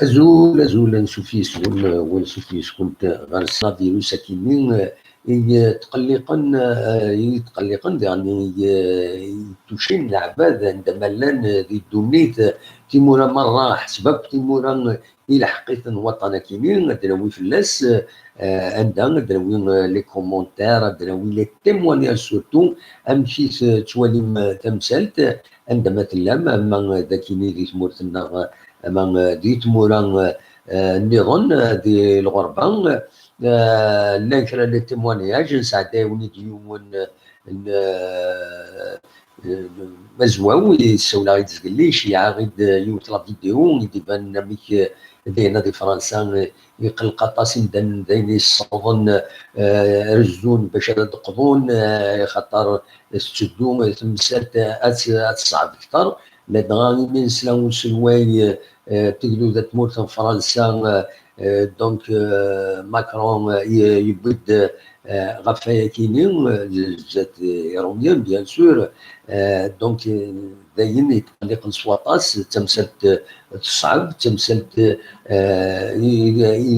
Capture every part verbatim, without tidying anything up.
Azul, azul, ansuf yes-wen, wansuf yes-kent ɣer coronavirus akini i tqelliqen, i tqelliqen, diɣen i, i tucin leɛbad anda ma llan di ddunit, timura merra, ḥseb akk timura ilḥeq-iten waṭṭan akini, ad d-nawi fell-as, eh, anda ad d-nawi, eh, les commentaires, ad d-nawi les témoignages surtout, amek i tettwalim, eh, tamsalt, anda ma tellam, ama d akini di tmurt-nneɣ, ama, eh, di tmura, eh, nniḍen, eh, di lɣerba, eh, llan kra n les témoignages, nesɛedda-yawen-id yiwen, eh, n, eh, Mazwaw, yessawel-aɣ-id zgelli, iceyyeɛ-aɣ-id yiwet la vidéo i d-ibanen amek, eh, dinna di Fransa, eh, iqelleq aṭas imdanen d ayen yessawḍen, eh, rezzun bac ad d-qḍun, eh, xaṭer tetteddu temsalt ad, ad teṣɛeb kter. Ladɣa imi nesla uselway, eh, tegduda n tmurt n Fransa, eh, eh, donc, eh, Macron, eh, ye-, yewwi-d, eh, ɣef wayakini, eh, zdat, eh, Irumyen, bien sûr, eh, donc, eh, d ayen yetqelliqen s waṭas, d tamsalt, eh, teṣɛeb, d tamsalt, eh, i, i, i,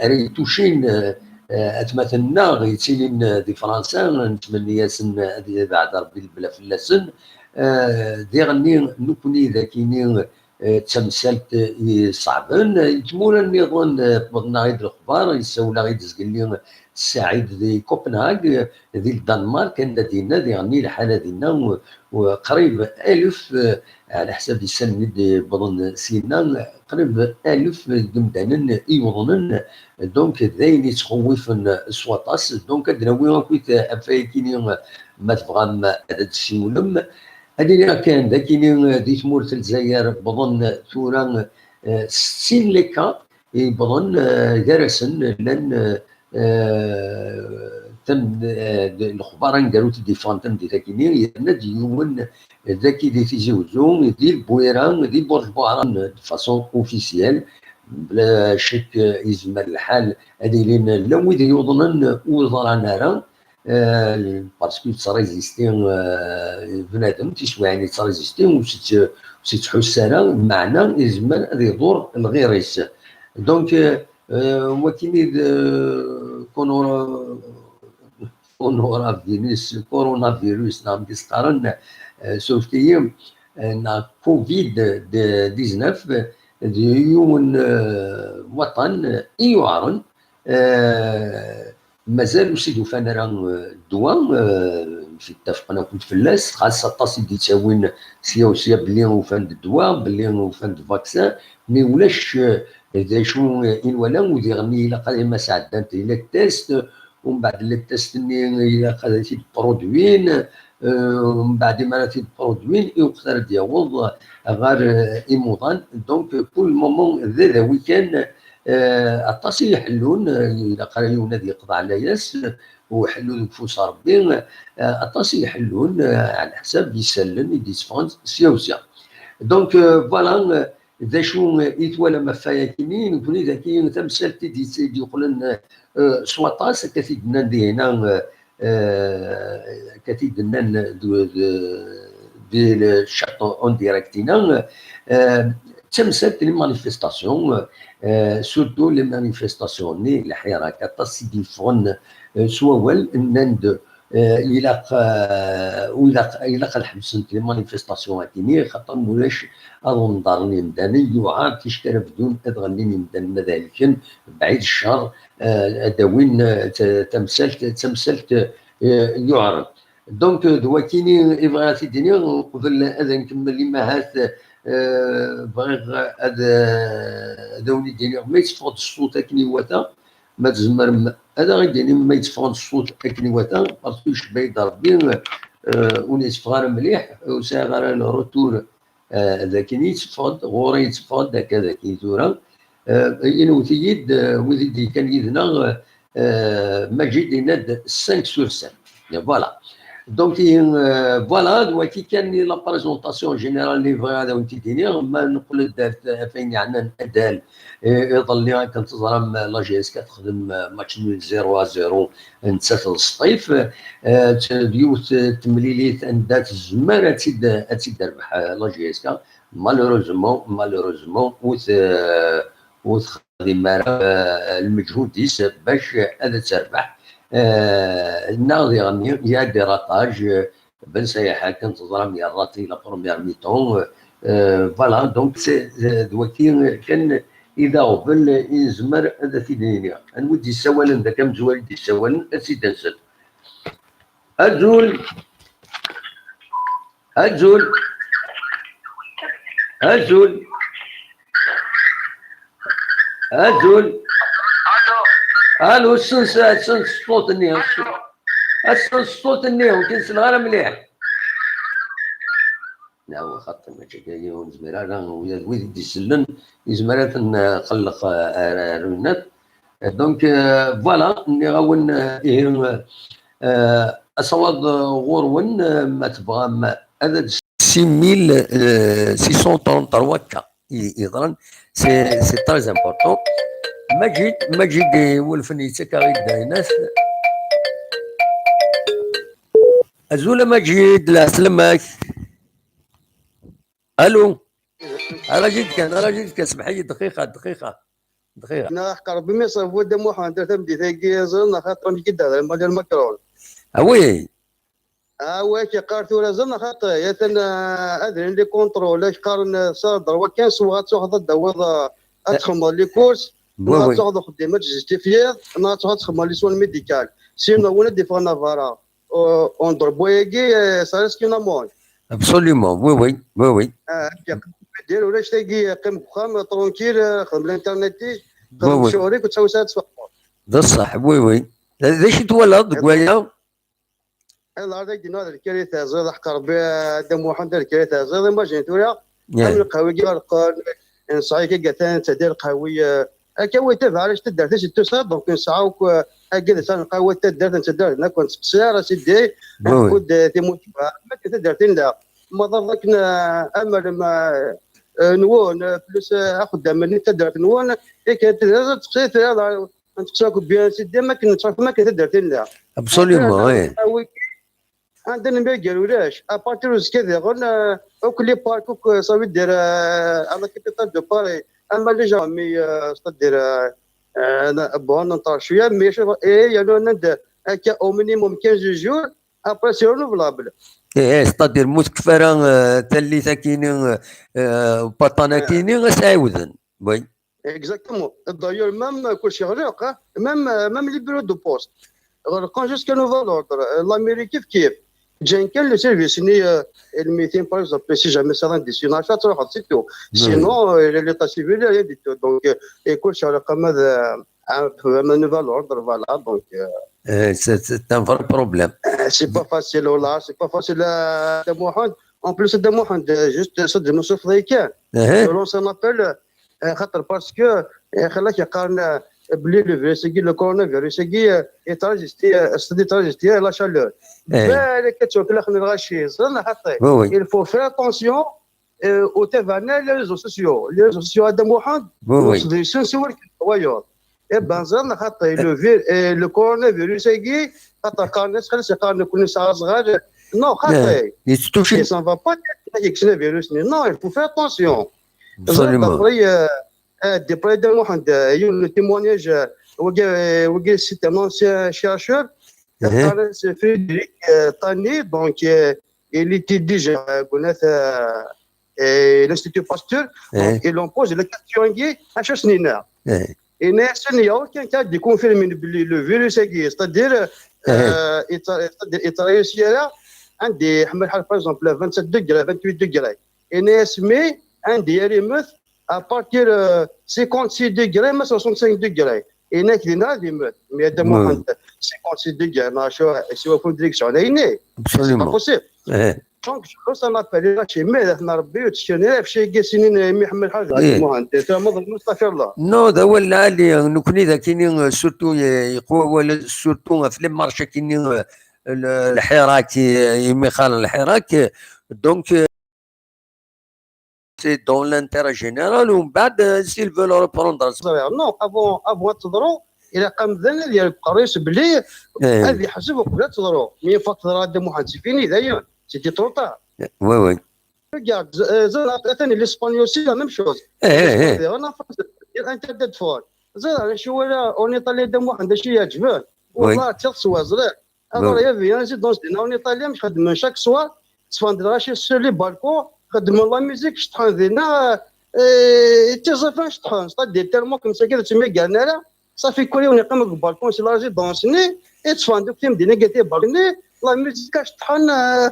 ara yettucin, eh, eh, atmaten-nneɣ yettilin, eh, di Fransa, nettmenni-asen ad yebɛed Rebbi lebla fell-asen. Eh, diɣenni, nekkni d akini, eh, d tamsalt iṣeɛben. Di tmura nniḍen, eh, wwḍen-aɣ-id lexbar, yessawel-aɣ-id zgelli Saɛid di Copenhague, eh, di Ldanmark, anda dinna diɣenni lḥala dinna, u, u, qrib alef, eh, ɛla ḥsab isalen i d-yewwḍen syenna, qrib alef n yimdanen i yuḍnen, donc d ayen yettxewwifen s waṭas. Donc ad d-nawi akkit ɣef wayakini, ma tebɣam ad d-tessiwlem. Ad iniɣ kan d akini, eh, di tmurt n Lezzayer wwḍen tura, eh, settin les cas i yewwḍen, eh, gar-asen llan, eh, eh, tam-, eh, d-, lexbar aneggaru i d-yeffɣen tameddit akini, yerna-d yiwen dagi di Tizi Uzzu, di Lbwira, di Burǧ Buɛran, de façon officielle. Bla ccek, eh, yezmer lḥal ad ilin llan wid yuḍnen ur ẓran ara, eh, parce que yettrezisti, eh, bnadem, tiswiɛin yettrezisti, ur s-, ur s-yettḥuss ara, meɛna yezmer ad iḍur lɣir-is. Donc, eh, eh, wakini d, eh, coronavirus, coronavirus, neɣ amek i s-qqaren, eh, surfet-iyi, eh, neɣ covid dix-neuf, d yiwen, eh, waṭṭan i yuɛren, eh, mazal ur s-id-ufan ara, eh, ddwa, eh, ttafqen akk fell-as, xas aṭas i d-yettawin sya u sya belli ufan-d ddwa, belli ufan-d vaccin, mi ulac, eh, d acu, eh, i nwala, u diɣen ilaq ad ma sɛeddant les tests, umbeɛd les tests-nni ilaq ad t-id-produin, eh, umbeɛd imi ara t-id-produin, i weqt ara d-yaweḍ ɣer, eh, imuḍan. Donc, pour le moment, d adawi kan, eh, aṭas i iḥellun, eh, ilaq ara yiwen ad yeqḍeɛ layas, u ḥellu deg ufus Rebbi, eh, aṭas i iḥellun, eh, ɛla ḥsab isallen i d-itteffɣen sya u sya. Donc, eh, voilà, eh, d acu i twalam ɣef wayakini, nekkni dagi tamsalt i d-, i d-yeqqlen, eh, s waṭas, akka t-id-nnan dihina, eh, eh, akka t-id-nnan d, d, di le chat en direct-ina, eh, d tamsalt les manifestations, eh, surtout les manifestations-nni, lḥirak, aṭas i d-yeffɣen, eh, s wawal, nnan-d, eh, ilaq, eh, ur ilaq, ilaq ad ḥebsent les manifestations akini, xaṭer ma ulac ad ḍemḍaren imdanen, yuɛer ticki ara bdun ad ɣellin imdanen ad helken, bɛid ccer, eh, ad d-awin, eh, ta-, tamsalt, tamsalt, eh, yuɛren. Donc, eh, d wakini i bɣiɣ ad t-id-iniɣ, qbel ad nkemmel imahat, eh, bɣiɣ ad, eh, ad awen-id-iniɣ ma yetteffeɣ-d ṣṣut akken iwata, ma tzemrem ad aɣ-id-tinim ma yetteffeɣ-d ṣṣut akken iwata, parce que icebba-yi-d Rebbi, eh, ur yetteffeɣ ara mliḥ, ur sɛiɣ ara le retour, eh, d akken yetteffeɣ-d, ɣur-i yetteffeɣ-d akka d akken tura. Eh, inewwet-iyi-d, eh, wid i d-yekkan yid-neɣ, eh, Majid yenna-d cinq sur cinq. Voilà. Donc, euh, voilà, d wagi kan i la présentation générale i bɣiɣ ad awen-t-id-iniɣ, ma neqqel-d ɣef, ɣef wayen yeɛnan adal, eh, iḍelli akken teẓram, la J S K texdem, eh, match nul zéro à zéro, nettat d Sṭif, eh, d yiwet, eh, temlilit anda tezmer ad tt-id, ad tt-id-terbeḥ, eh, la J S K, malheureusement, malheureusement, ur t-, eh, ur texdim ara, eh, lmeǧhud-is bac ad terbeḥ, eh, neɣ diɣen il y a des ratages, eh, Ben Sayaḥ akken teẓram yerrati la première mi-temps, eh, voilà, donc c'est, eh, d wagi kan i d aɣbel i nezmer ad t-id-nini. Anwa i d-yessawalen, d akamezwal i d-yessawalen, ad t-id-nsel. Azul! Azul! Azul! Azul! Alo, sens, sens ṣṣut-nni. Sens ṣṣut-nni, ur k-id-selleɣ ara mliḥ. Neɣ xaṭi, mačči akka, ur nezmir ara, ula d wid i d-isellen, yezmer ad ten-xelleq, eh, ar, ar, ar, Donc, euh, voilà, nniɣ-awen, euh, ihi, euh, euh, asawaḍ, euh, ɣur-wen, euh, ma tebɣam ad six mille six cent trente-trois K i, yeḍran, c'est, c'est très important. Majid, Majid iwulfen yettak-aɣ-id aynas. Azul a Majid, lɛeslama-k. Allô. Ara jid kan, ara jid kan, semḥ-iyi, dqiqa, dqiqa. Dqiqa. Neɣ aqerbi mi ṣerbu Dda Muḥend ar tameddit-agi, ẓren axaṭer amek i d-hder Emmanuel Macron. Ah oui. Ah ouais, ak-yeqqar tura ẓren axaṭer, atan, ah, adrin les contrôles, ak-qqaren, ah, ça droit quinze jours ad truḥeḍ ad d-tawiḍ, ah, ad txedmeḍ les courses, neɣ ad truḥeḍ uxeddim ad tjustifiyeḍ, neɣ ad truḥeḍ ad txedmeḍ les soins médicaux. Sinon, win ad d-iffɣen avara. Undreboyagi, ça risque une amende. Absolument, oui, oui, oui, oui. Ah, dir ulac tagi, qqim deg uxxam, tranquille, xdem l'internet-ik, xdem ccɣel-ik, ur ttḥewwis ara ad tfehmeḍ. D ṣṣeḥ, oui, oui. D acu twalaḍ deg waya? Lɛar dagi d lkari teɛziḍ, ḥeq Rebbi, Dda Muḥend, d lkari teɛziḍ, imagine tura, am lqahwi-agi ɣer qqen, nesɛa-k atan, ttaddi lqahwi, eh, akka wi tabaɛrict taddart-is d tusa, donc nesɛa akk, eh, agi d sa nqawat taddart n taddart-nneɣ, ur nettqeṣṣir ara sidi, oui, oui, akud, eh, timucuha, akken taddart-nneɣ, ma ḍerr akken, eh, amalem, eh, eh, nwen, eh, plus, eh, axeddam-nni n taddart-nwen, akken taddart teqṣir, nettqeṣṣir akk bien sidi, akken nettɛerf akken taddart-nneɣ. Absolument, oui. Anda nemyagger ulac. À partir uzekka diɣen, euh, akk les parcs, akk, euh, ça veut dire, euh, à la capitale de Paris, ama les gens, mais, euh, c'est-à-dire, euh, euh, bon, on entend cwiya, mais je, et il y en a, euh, qui a au minimum quinze jours, après c'est renouvelable. Eh, eh, c'est-à-dire, mu tekfa ara, euh, tallit akini, euh, euh, paṭan akini, ad s-ɛiwden. Oui. Exactement. D'ailleurs, même, euh, kulci ɣliq, hein, même, euh, même les bureaux de poste. Ɣelqen jusqu'à nouvel ordre. Euh, la mairie kif kif. Ǧǧan kan le service-nni, euh, lmitin, par exemple, si jamais ça rend d'ici une achat, truḥeḍ, c'est tout. Oui. Sinon, euh, l'état civil, rien du tout. Donc, euh, et kulci ɣliq, ama d, euh, un, un nouvel ordre, voilà. Donc, euh, eh, c'est, c'est un vrai problème. Euh, c'est pas facile, voilà, c'est pas facile, euh, Dda Muḥend. En plus, Dda Muḥend, euh, juste, euh, ça, de nous souffrir, euh, de lancer un appel, euh, xaṭer parce que, eh, xalak yeqqaren, eh, belli le virus-agi, le coronavirus-agi, eh, est résisté, eh, c'est-à-dire résisté à la chaleur. Eh. Balak ad twaklex lɣaci, ẓran xaṭi. Oui, oui. Il faut faire attention, eh, au tabanna, les réseaux sociaux. Les réseaux sociaux, Dda Muḥend, oui, oui, ur sdeysen siwa wayeḍ. Eh ben, ẓran xaṭi, le vir-, eh, le coronavirus-agi, xaṭer qqaren-as, xalas yeqqaren nekkni nesɛa aẓɣal. Non, xaṭi. Eh, yetttucin. Ça va pas être, yekksen virus-nni. Non, il faut faire attention. Absolument. D'après, euh, euh, d'après Dda Muḥend, euh, yiwen n témoignage, euh, wagi, euh, wagi, c'est un ancien chercheur, euh, Frédéric, euh, Tani, donc, euh, il était déjà, euh, connaît, euh, euh, l'Institut Pasteur, donc, ils l'ont posé la question, il dit, à chaque semaine. Et il y a aucun cas de confirmé le, le virus, c'est-à-dire, euh, il tra-, c'est-à-dire, il travaille aussi là, un des, par exemple, vingt-sept degrés, vingt-huit degrés. Et il y a mais, un des, à partir de cinquante-six degrés, mais soixante-cinq degrés. Et il y a des, mais Dda Muḥend, cinquante-six degrés, non, je suis, je suis au fond de direction. C'est pas possible. Donc, je pense à m'appeler la chimie, mais Rabbi, tu sais, je suis guessé, mais Mohamed, c'est un mot de Mustafa, là. Non, d awal lɛali, nekkni d akini, surtout, eh, yeqwa wawal, surtout ɣef les marchés akini, eh, le- lḥirak, imi xalḍen lḥirak, donc, c'est dans l'intérêt général, ومن بعد, euh, s'ils veulent reprendre. Ẓriɣ, non, avant, avant ad teḍru, ilaq amdan ad yerr deg uqerru-s belli ad yeḥseb uqbel ad teḍru. Mi une fois teḍra, a Dda Muḥend, c'est fini, dayen, c'était trop tard. Oui, oui. Regarde, z- euh, ẓriɣ, atan l'Espagne aussi, la même chose. Eh, eh, eh. Ẓriɣ, en France, interdit de foot. Ẓriɣ, acu wala en Italie, a Dda Muḥend, acu i yeɛǧben? Oui. Wallah, d tiɣeswa, ẓriɣ. Alors, il y avait une résidence dinna en Italie, mec, xeddmen chaque soir, tteffɣen-d lɣaci sur les balcons, xeddmen la musique, ceṭṭḥen dinna, euh, et tiẓifin ceṭṭḥen, c'est-à-dire tellement comme ça, كذا تسمي قالنا لا، صافي كل يوم يقيم deg balcon, c'est la résidence-nni, et tteffɣen-d akk timdinin, قالت لي balcon-nni, la musique ceṭṭḥen, euh,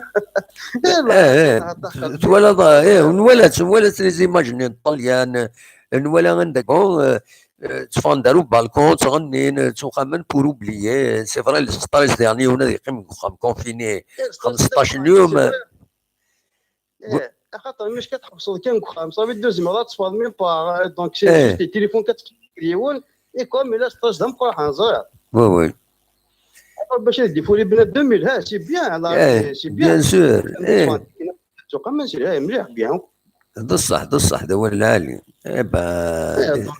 eh, la, eh, eh, la, la, la, twalaḍ, eh, nwala-tt, nwala-tt les images-nni n Ṭṭalyan, nwala anda, bon, euh, euh, tteffɣen-d ar ubalkun, ttɣennin, euh, ttwaxxamen pour oublier. C'est vrai, le stress diɣen yiwen ad yeqqim deg uxxam confiné xemseṭṭac n yum. Eh, axaṭer mi tḥebseḍ kan deg uxxam, ça veut dire ur tezmireḍ ad teffɣeḍ même pas, euh, donc c'est juste les téléphones ad tettfeɣ yiwen, et comme il a stress d ameqqran, ẓriɣ. Oui, oui. Alors, bac ad d-ifuli bnadem, il ha, c'est bien, là, c'est bien. Bien sûr. Tuqam, c'est mliḥ, bien. D ṣṣeḥ, d ṣṣeḥ, d awal lɛali. Eh ben, eh, donc,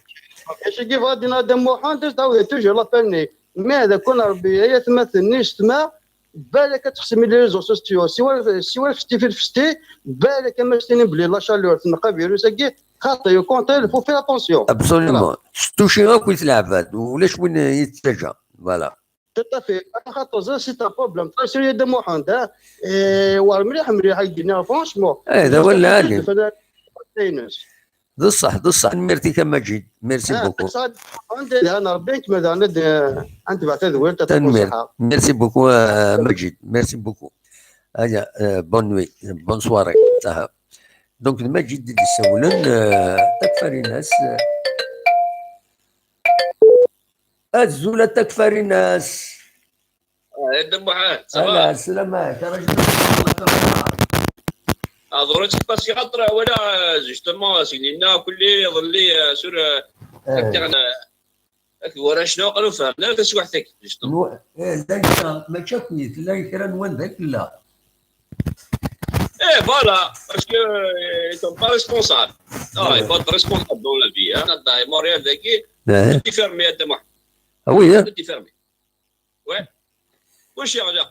acu i yebɣa ad d-yenna Dda Muḥend, ad d-tɛawed toujours l'appel-nni. Ma d akun Rebbi, ay atmaten-nni, yessetma, balak ad texsem les réseaux sociaux. Siwa, siwa lfesti fi lfesti, balak ma s-tinim belli la chaleur tenqa virus-agi, xaṭi, au contraire, il faut faire attention. Absolument. Voilà. Testuci akk i tleɛbad, ulac win yettaǧǧa. Voilà. Tout à fait. Axaṭer ẓer, c'est un problème très sérieux, Dda Muḥend, hein. Eh, war mliḥ, mliḥ, ay d-yenna, franchement. Eh, d awal lɛali. D ṣṣeḥ, d ṣṣeḥ. Tanemmirt-ik a Maǧid. Merci beaucoup. Anda d-han Rebbi, nekk ma daɣen ad, ad tebɛet tadwirt, ad tqu ṣṣeḥḥa. Merci beaucoup, euh, Maǧid. Merci beaucoup. Aya, euh, bonne nuit, bonne soirée. Aha. Donc, d Maǧid i d-yessawlen, euh, takfarinas, euh, Azul a takfarinas. Ah, Dda Muḥend, ça va? Ala, sslam-ik, ara jibet. Ah, ضروري تباسي خاطر ولا، justement, سيدنا كلي يظلي، آه، sur, آه، internet. Ak warrac-nneɣ ur fehhmen ara taswiɛt-agi, justement. Nwa-, eh, llan kra, mačči akk-it, llan kra n wanda tella. Eh, voilà, parce que, euh, ils sont pas responsables. Non, il faut être responsable dans la vie, hein. Dans Montréal, dagi, tout est fermé, à Dda Muḥend. Ah oui, hein? Tout est fermé. Ouais. Kullec yeɣleq.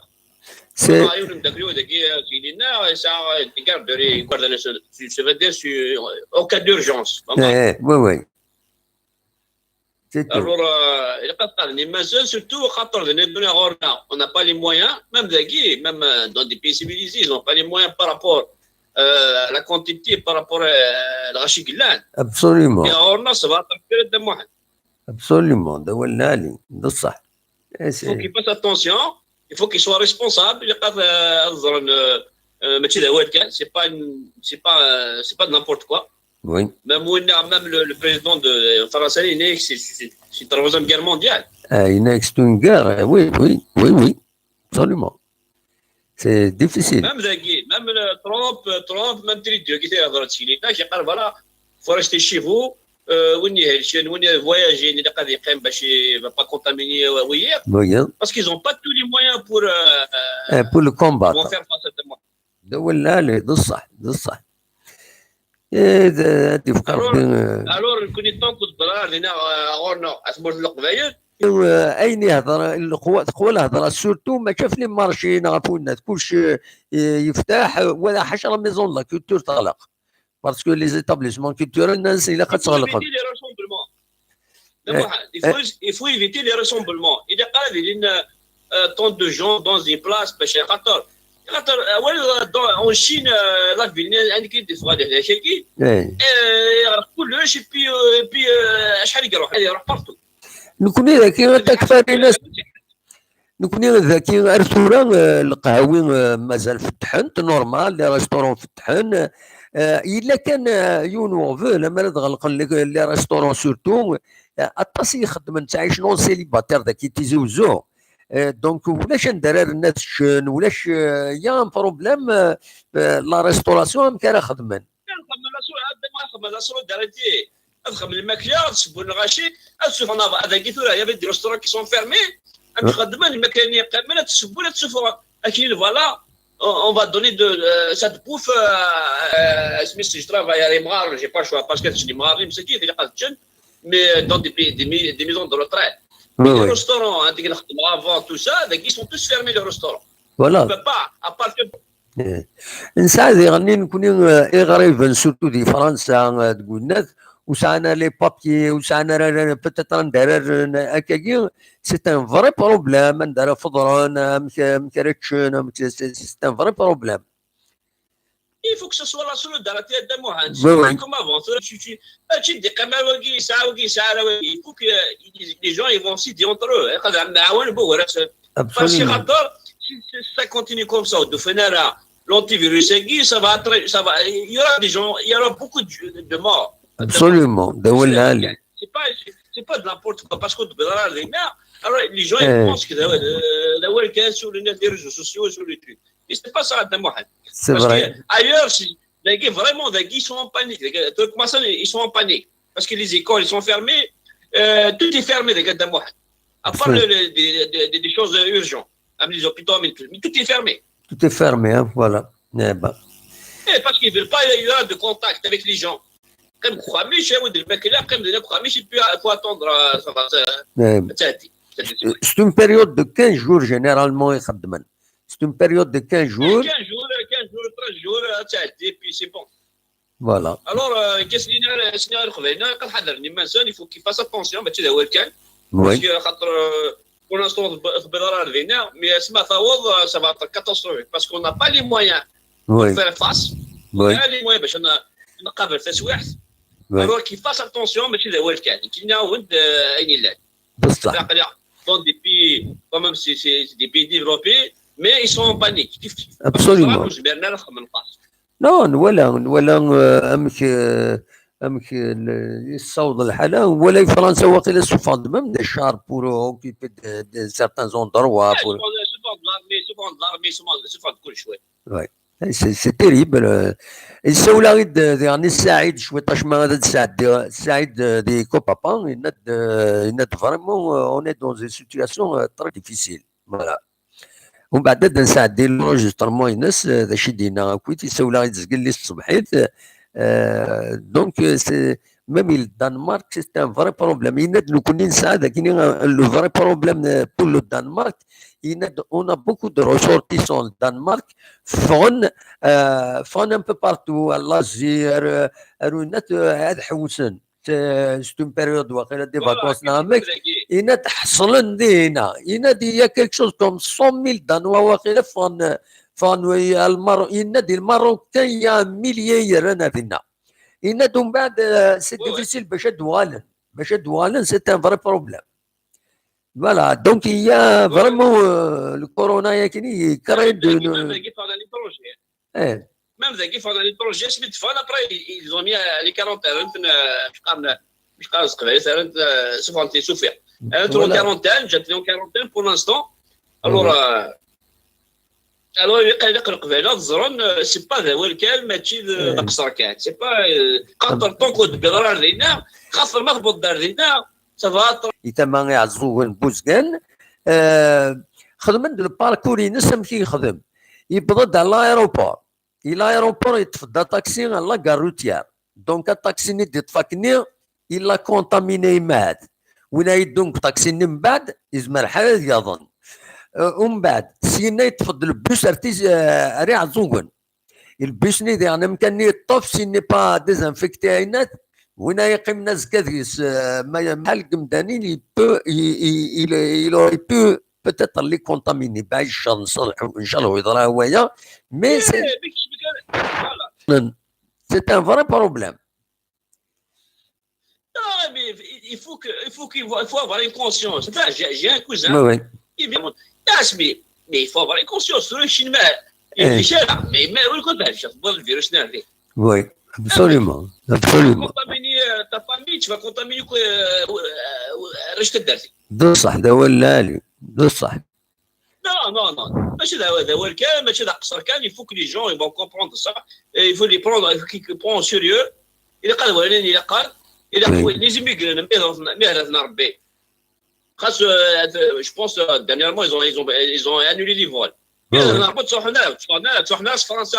C'est yiwen umeddakel-iw dagi, euh, yesɛa des garderies, igerdan sur, sur, ça veut dire sur, euh, au cas d'urgence, vraiment. Eh, oui, oui. C'est tout. Alors, euh, ilaq ad qalen iman-nsen, surtout xaṭer d nitni ɣur-neɣ, on n'a pas les moyens, même dagi, même, euh, dans des pays civilisés, ils n'ont pas les moyens par rapport, euh, à la quantité, par rapport, euh, à lɣaci yellan. Absolument. Mais ɣur-neɣ, ça va partir, Dda Muḥend. Absolument, d awal lɛali, d ṣṣeḥ. Eh, il faut qu'ils fassent attention, il faut qu'ils soient responsables, ilaq ad, euh, ad ẓren, euh, euh, mačči d awal kan, c'est pas une, c'est pas, euh, c'est pas de n'importe quoi. Oui. Même, même le, le président de, euh, Faransa, il est, c'est, c'est, c'est une troisième guerre mondiale. Ah, il est une guerre, euh, oui, oui, oui, oui, absolument. C'est difficile. Même dagi, même le Trump, euh, Trump, même Trudeau, qui était dans le Chili, là, j'ai dit, voilà, faut rester chez vous, euh, win ihelken, win voyager, ilaq ad yeqqim باش il va pas contaminer, euh, wiyiḍ. Oui, hein. Parce qu'ils ont pas tous les moyens pour, euh, eh, pour le combattre. Ils vont faire face à Dda Muḥend. D awal lɛali, d ṣṣeḥ, d ṣṣeḥ. Eh, d-, ad d-yefk Rebbi, eh. Alors, nekkni tant que d-ḍrar dinna, eh, ɣur-neɣ, at tmurt n Leqbayel. Eh, ayen ihedṛ, leqwa, teqwa lhedṛa, surtout, mačči ɣef les marchés, neɣ ɣef winna, kullec, eh, yeftaḥ, eh, wala ḥaca la maison de la culture teɣleq. Parce que les établissements culturels, nnan-as, ilaq ad tɣelqem. Il faut éviter les rassemblements. Eh, eh. Il faut, il faut éviter les rassemblements. Il y a pas de, euh, tant de gens dans une place, باش خاطر، خاطر، euh, ouais, euh, dans, en Chine, euh, la ville, عندك des fois, des gens qui, eh, euh, يغرق كلش, et puis, euh, et puis, euh, شحال يروح, يروح partout. Nekkni dagi, takfarinas, nekkni dagi ar tura, eh, lqahwi, eh, mazal fettḥent, normal, les restaurants fettḥen. Eh, yella kan, eh, yiwen uɣbel, amar ad ɣelqen les, les restaurants surtout, eh, aṭas i ixeddmen, ttɛicen en célibataire dagi Tizi Uzzu. Eh, donc, ulac anda ara rren ad ččen, ulac, eh, y a un problème, eh, eh, la restauration, amek ara xedmen? Xedmen la so-, xedmen la solidarité. Ad xedmen lmakla, ad sewwen lɣaci, ad sufɣen aḍ-, dagi tura, il y avait des restaurants qui sont fermés, Amek xeddmen, ma kan yeqqim, la tesseww, la tessufɣ. Akin, voilà, on, on va donner de, euh, ça de bouffe, euh, euh, je travaille à l'Imrar, j'ai pas le choix, parce que je suis Imrar, mais c'est qui, mais, euh, dans des, pays- des, mi- des maisons de retraite. Mais les restaurants, hein, des restaurants avant, tout ça, ils sont tous fermés, les restaurants. Voilà. On peut pas, à partir Nesɛa diɣen nekni, eh, iɣriben, surtout di Fransa, eh, deg unat, ur sɛan ara les papiers, ur sɛan ara, peut-être anda ara rren akkagi, c'est un vrai problème, anda ara feḍren, amek, amek ara ččen, amek, c'est c'est un vrai problème. Il faut que ce soit la solidarité de Mohamed. Oui, oui. Comme avant, tu, tu, tu, euh, tu dis, il faut que euh, les gens ils vont s'aider entre eux. Hein. Parce que Absolument. Attends, si si ça continue comme ça, de finir à l'antivirus, ça va être, ça va, il y aura des gens, il y aura beaucoup de, de morts. Absolument. De voilà. C'est pas, c'est pas de n'importe quoi. Parce que de alors, les gens ils Eh. Pensent que la, la, la, sur les réseaux sociaux, sur les trucs. Et c'est pas ça, Adam Mohamed. C'est Parce vrai. Que ailleurs, si, les gars, vraiment, les gars, ils sont en panique. Les gars, ils sont en panique. Parce que les écoles, ils sont fermées. Euh, tout est fermé, les gars, Adam Mohamed. À part Oui. le- le- des, des- des- des choses urgentes, comme les hôpitaux, mais tout, mais tout est fermé. Tout est fermé, hein, voilà. Eh ben. Et parce qu'ils veulent pas y avoir de contact avec les gens. Comme Khamish, hein, ou de Makela, comme de Khamish, il peut faut attendre, euh, ça va, ça, Eh, ça dit. Ça dit- C'est une période de quinze jours, généralement, ixeddmen. C'est une période de quinze jours. quinze jours, quinze jours, treize jours, euh, ça dit, et puis c'est bon. Voilà. Alors, euh, qu'est-ce qu'il y a, c'est le problème. Il faut qu'il fasse attention, mais tu dois le Parce Oui. que, euh, pour l'instant, on peut mais ça va être catastrophique parce qu'on n'a pas les moyens Oui. Faire face. Oui. Pas les moyens, parce qu'on a, on a couvert cette soirée. Oui. Alors qu'il fasse attention, mais tu dois le Qu'il y a un, euh, un élève. بصح. Dans des pays, quand même, c'est c'est- c'est des pays développés, mais ils sont en panique. كيف كيف. Absolument. Parce que c'est la première phase. Non, voilà, voilà, euh, amek, euh, amek, euh, le- yessaweḍ lḥal, wala Fransa waqila suffɣen-d même des chars pour occuper de, de certains endroits. Ouais, Pour... souvent, souvent de l'armée, souvent de l'armée, souvent, souvent de كل شوية. Ouais. C'est c'est terrible. Euh. Yessawel-aɣ-d, euh, diɣen Saɛid cwiṭ acemma ad d-sɛeddiɣ Saɛid, euh, di Copapan, yenna-d, euh, yenna-d vraiment, euh, on est dans une situation, euh, très difficile. Voilà. Umbeɛd ad d-nesɛeddi l'enregistrement-ines, euh, d acu i d-yenna akkit, yessawel-aɣ-d zgelli s tṣebḥit. Euh, donc, euh, c'est même le Danemark, c'est un vrai problème. Yenna-d nekkni nesɛa dagi, euh, le vrai problème, euh, pour le Danemark. Yenna-d on a beaucoup de ressortissants de Danemark ffɣen, euh, ffɣen un peu partout, à l'Asie, ar, ar unat, euh, ad ḥewsen. C'est c'est une période waqila des vacances neɣ amek. Yenna-d ḥeṣlen dinna. Yenna-d il y a quelque chose comme cent mille Danois waqila ffɣen, ffɣen, euh, à le Maroc. Yenna-d le Maroc kan il y a un millier yerran ar dinna. Yenna-d umbeɛd, euh, c'est difficile bac ad d-uɣalen. Bac ad d-uɣalen, c'est un vrai problème. Voilà, donc il y a vraiment, euh, le corona yakini, il crée de... Même dagi ffɣen à l'étranger. Eh, Même dagi ffɣen à l'étranger, c'est vite fait, après ils ils ont mis à les quarantaines, euh, je crois, je crois, je crois, c'est souvent des souffert. Entre en voilà. Quarantaine, j'étais en quarantaine pour l'instant. Alors, Ouais. euh, alors, il y a des gens qui disent, euh, c'est pas de Welkel, mais c'est de Ouais. Aqsar Khan. C'est pas, euh, quand on tombe au Bédrar, ça va être I tama iɛeẓẓugen n Buzgan, euh, xedmen-d le parcours-ines amek i yexdem. Yewweḍ-d à l'aéroport. I l'aéroport yeṭṭef-d aṭaksi à la gare routière. Donc aṭaksi-nni d-yeṭṭef akkenni, il a contaminé imahat. Win ay yeddun deg uṭaksi-nni mbeɛd, yezmer lḥal ad yaḍen. Euh, umbeɛd, syenna yeṭṭef-d le bus ar tis-, euh, ar Iɛeẓẓugen. Le bus-nni diɣen amkan-nni yeṭṭef, s'il n'est pas désinfecté, ayennat, win ay yeqqimen azekka deg-s, euh, ma, ma deg yimdanen, il peut, il, il, il, il aurait pu peut-être les contaminer. Ben, inchallah, inchallah, yeḍra waya, mais c'est, Mais, mais, mais, voilà. c'est un vrai problème. Non, mais il il faut que, il faut qu'il faut, il faut avoir une conscience. Enfin, j'ai j'ai un cousin. Oui, oui. Il vient, mais, mais il faut avoir une conscience. Sur le Chine, mais il Eh. est cher, mais, mais oui, quand même, je vois le virus nerveux. Oui, absolument, absolument. Contaminer euh, ta famille, tu vas contaminer quoi, euh, euh, euh, reste derrière. بصح، هذا هو اللي، بصح. Non, non, non. ماشي هذا هو، هذا هو الكلام، ماشي هذا قصر كان. Il faut que les gens ils vont comprendre ça. Et il faut les prendre, il faut qu'ils prennent au sérieux. Il est quand même, il est quand il a Oui. Les immigrés, mais il a ربي. Parce que, euh, je pense, euh, dernièrement, ils ont, ils ont, ils ont annulé les vols. Ils ont pas de sohna, sohna, sohna, France,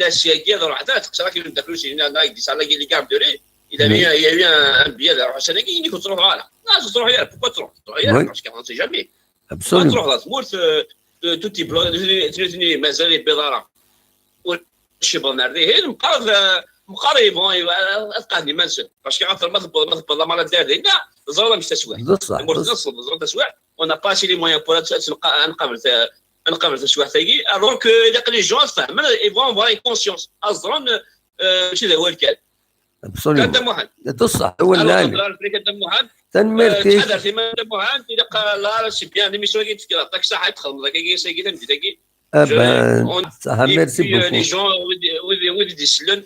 la Syrie, la Russie, la Russie, la Russie, la garderie. Il y a eu un, il y a eu un, un billet de la Russie, il faut se rendre là. Non, je ne sais pas, pourquoi tu ne sais pas ? Parce qu'on ne sait jamais. Absolument. Tu ne sais pas, tout est bloqué, tu ne sais pas, mais ça, les pédales. Chez Bernard, il me parle, me parle, ils vont, ils vont, parce que entre ma, ma, ma, la malade, là, ils ont la mise à souhait. On n'a pas assez les moyens pour être, نقابل تسويحتايي. Alors que les gens فهموا, ils vont avoir une conscience. أزرن, euh, شي ذا هو الكلام. Absolument. كان محمد. بصح هو العالم. كان محمد. تنميرتي. تحضر في محمد. إذا قال لا، c'est bien, l'émission qui تفكر عطاك ساعة تخدم ذاك، كي ساكي تمدي ذاك. Merci beaucoup. Les gens, ويدي يسلن.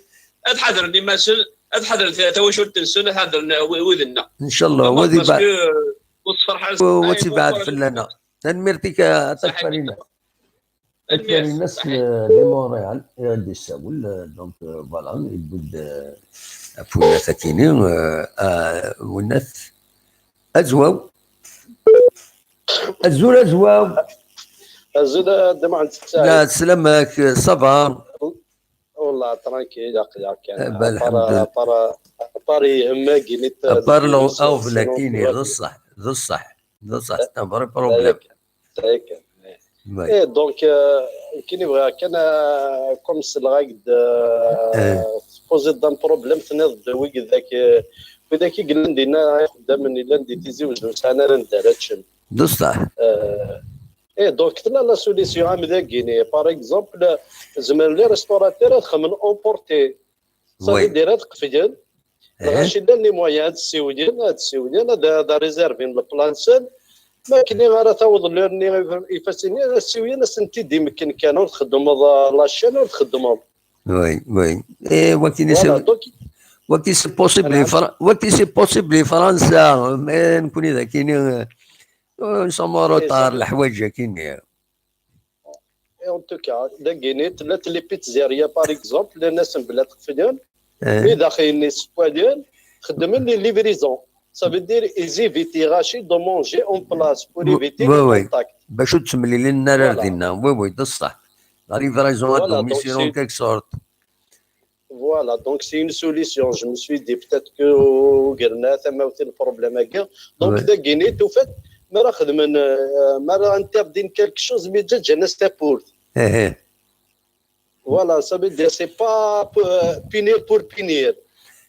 أتحضر النماسل، أتحضر تواشر تنسل، أتحضر ويدنا. إن شاء الله. وذي بعد. وتبعد في لنا. تنميرتك. تكفرينا. الناس، آه، دي مونريال، آه، دي الساول، آه، دونك، آه، فوالا، يبد، آه، أفويا ثكيني، آه، آه، والناس. أزواو. أزول أزواو. أزول، آه، دمع الساعة. لا، سلامك، صافا. والله ترانكيل، ياك، ياك، يعني. الحمد لله. أبار يهمك، نيت أبار لو أوف، لكن ذا الصح، ذا الصح، ذا الصح، c'est un vrai problème. اي، دونك، آه، كي نبغي كان، آه، كوم سلغاك د، آه، سبوزي دان بروبليم تنيض ويك ذاك، آه، وذاك يقلن دينا خدام من يلان دي تيزي وزو سانا ندارتشن. بصح. آه، اي، دونك تلا لا سوليسيون عام ذاكيني، بار اكزومبل، زمان لي ريستوراتير خمن اون بورتي. صافي دير هاد قفيان. الغاشي لان لي مويان هاد السيويين، هاد السيويين، هاد، هاد ريزيرفين البلان سيل. ما كاين غير تاوض لورني يفاسيني، هاد السيويين، اسنتي دي مكن كانوا تخدموا لاشين وتخدموا. وي، وي. إيه، وكاين فوالا، يسوي، دونك وكاين سي بوسيبل فر-، وكاين سي بوسيبل فرنسا، ما نكون إذا كاين، آه، نسمو روتار، الحوايج كاين. اي، اون تو كا، داكيني تلات لي بيتزيريا، بار اكزومبل، لان اسم بلاد قفيان، مي داخلين سكوالين، خدمن لي ليفريزون. سا فو دير ايزيفيتي غاشي دو مونجي اون بلاس بور ايفيتي لي كونتاكت. باش تسملي لنا راه دينا، وي، وي، بصح. لا ليفريزون ا دوميسيل اون كيك سورت. Voilà, donc c'est une solution. Je me suis dit, peut-être que وقرنا ثما وثي البروبليم هكا. دونك داكيني توفت، ما راه خدمن، آه، ما راه انتردين كالك شوز، مي جا جانا ستابورت. ايه. Voilà, ça veut dire, c'est pas pour, euh, punir pour punir.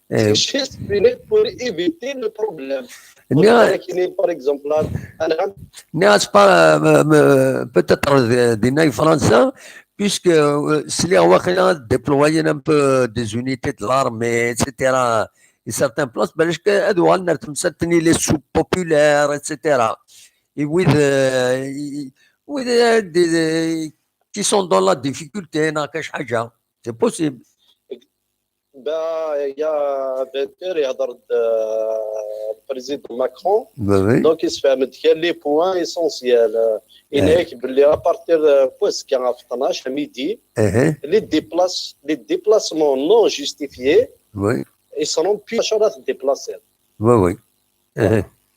C'est juste punir pour éviter le problème. ني، ولكن، par exemple, انا ني، c'est pas, euh, peut-être دينا فرنسا، puisque, euh, سلي واخا déployer un peu des unités de l'armée, et cetera. Et certaines places, بالك هادو غنرتم certaines les sous-populaires, et cetera. Et with, euh, with, euh, des, des, qui sont dans la difficulté, ناقش حاجة. C'est possible. با يا بيتر يهضر د، آه، البريزيدون ماكرون. وي، وي. دونك يسفهم كاين لي بوان ايسونسيال. يناك بلي ابارتير، آه، بوسكا في اثناش ميدي، لي ديبلاس، لي ديبلاسمون نون جوستيفيي، وي. يصرون بي شرات ديبلاسي. وي، وي.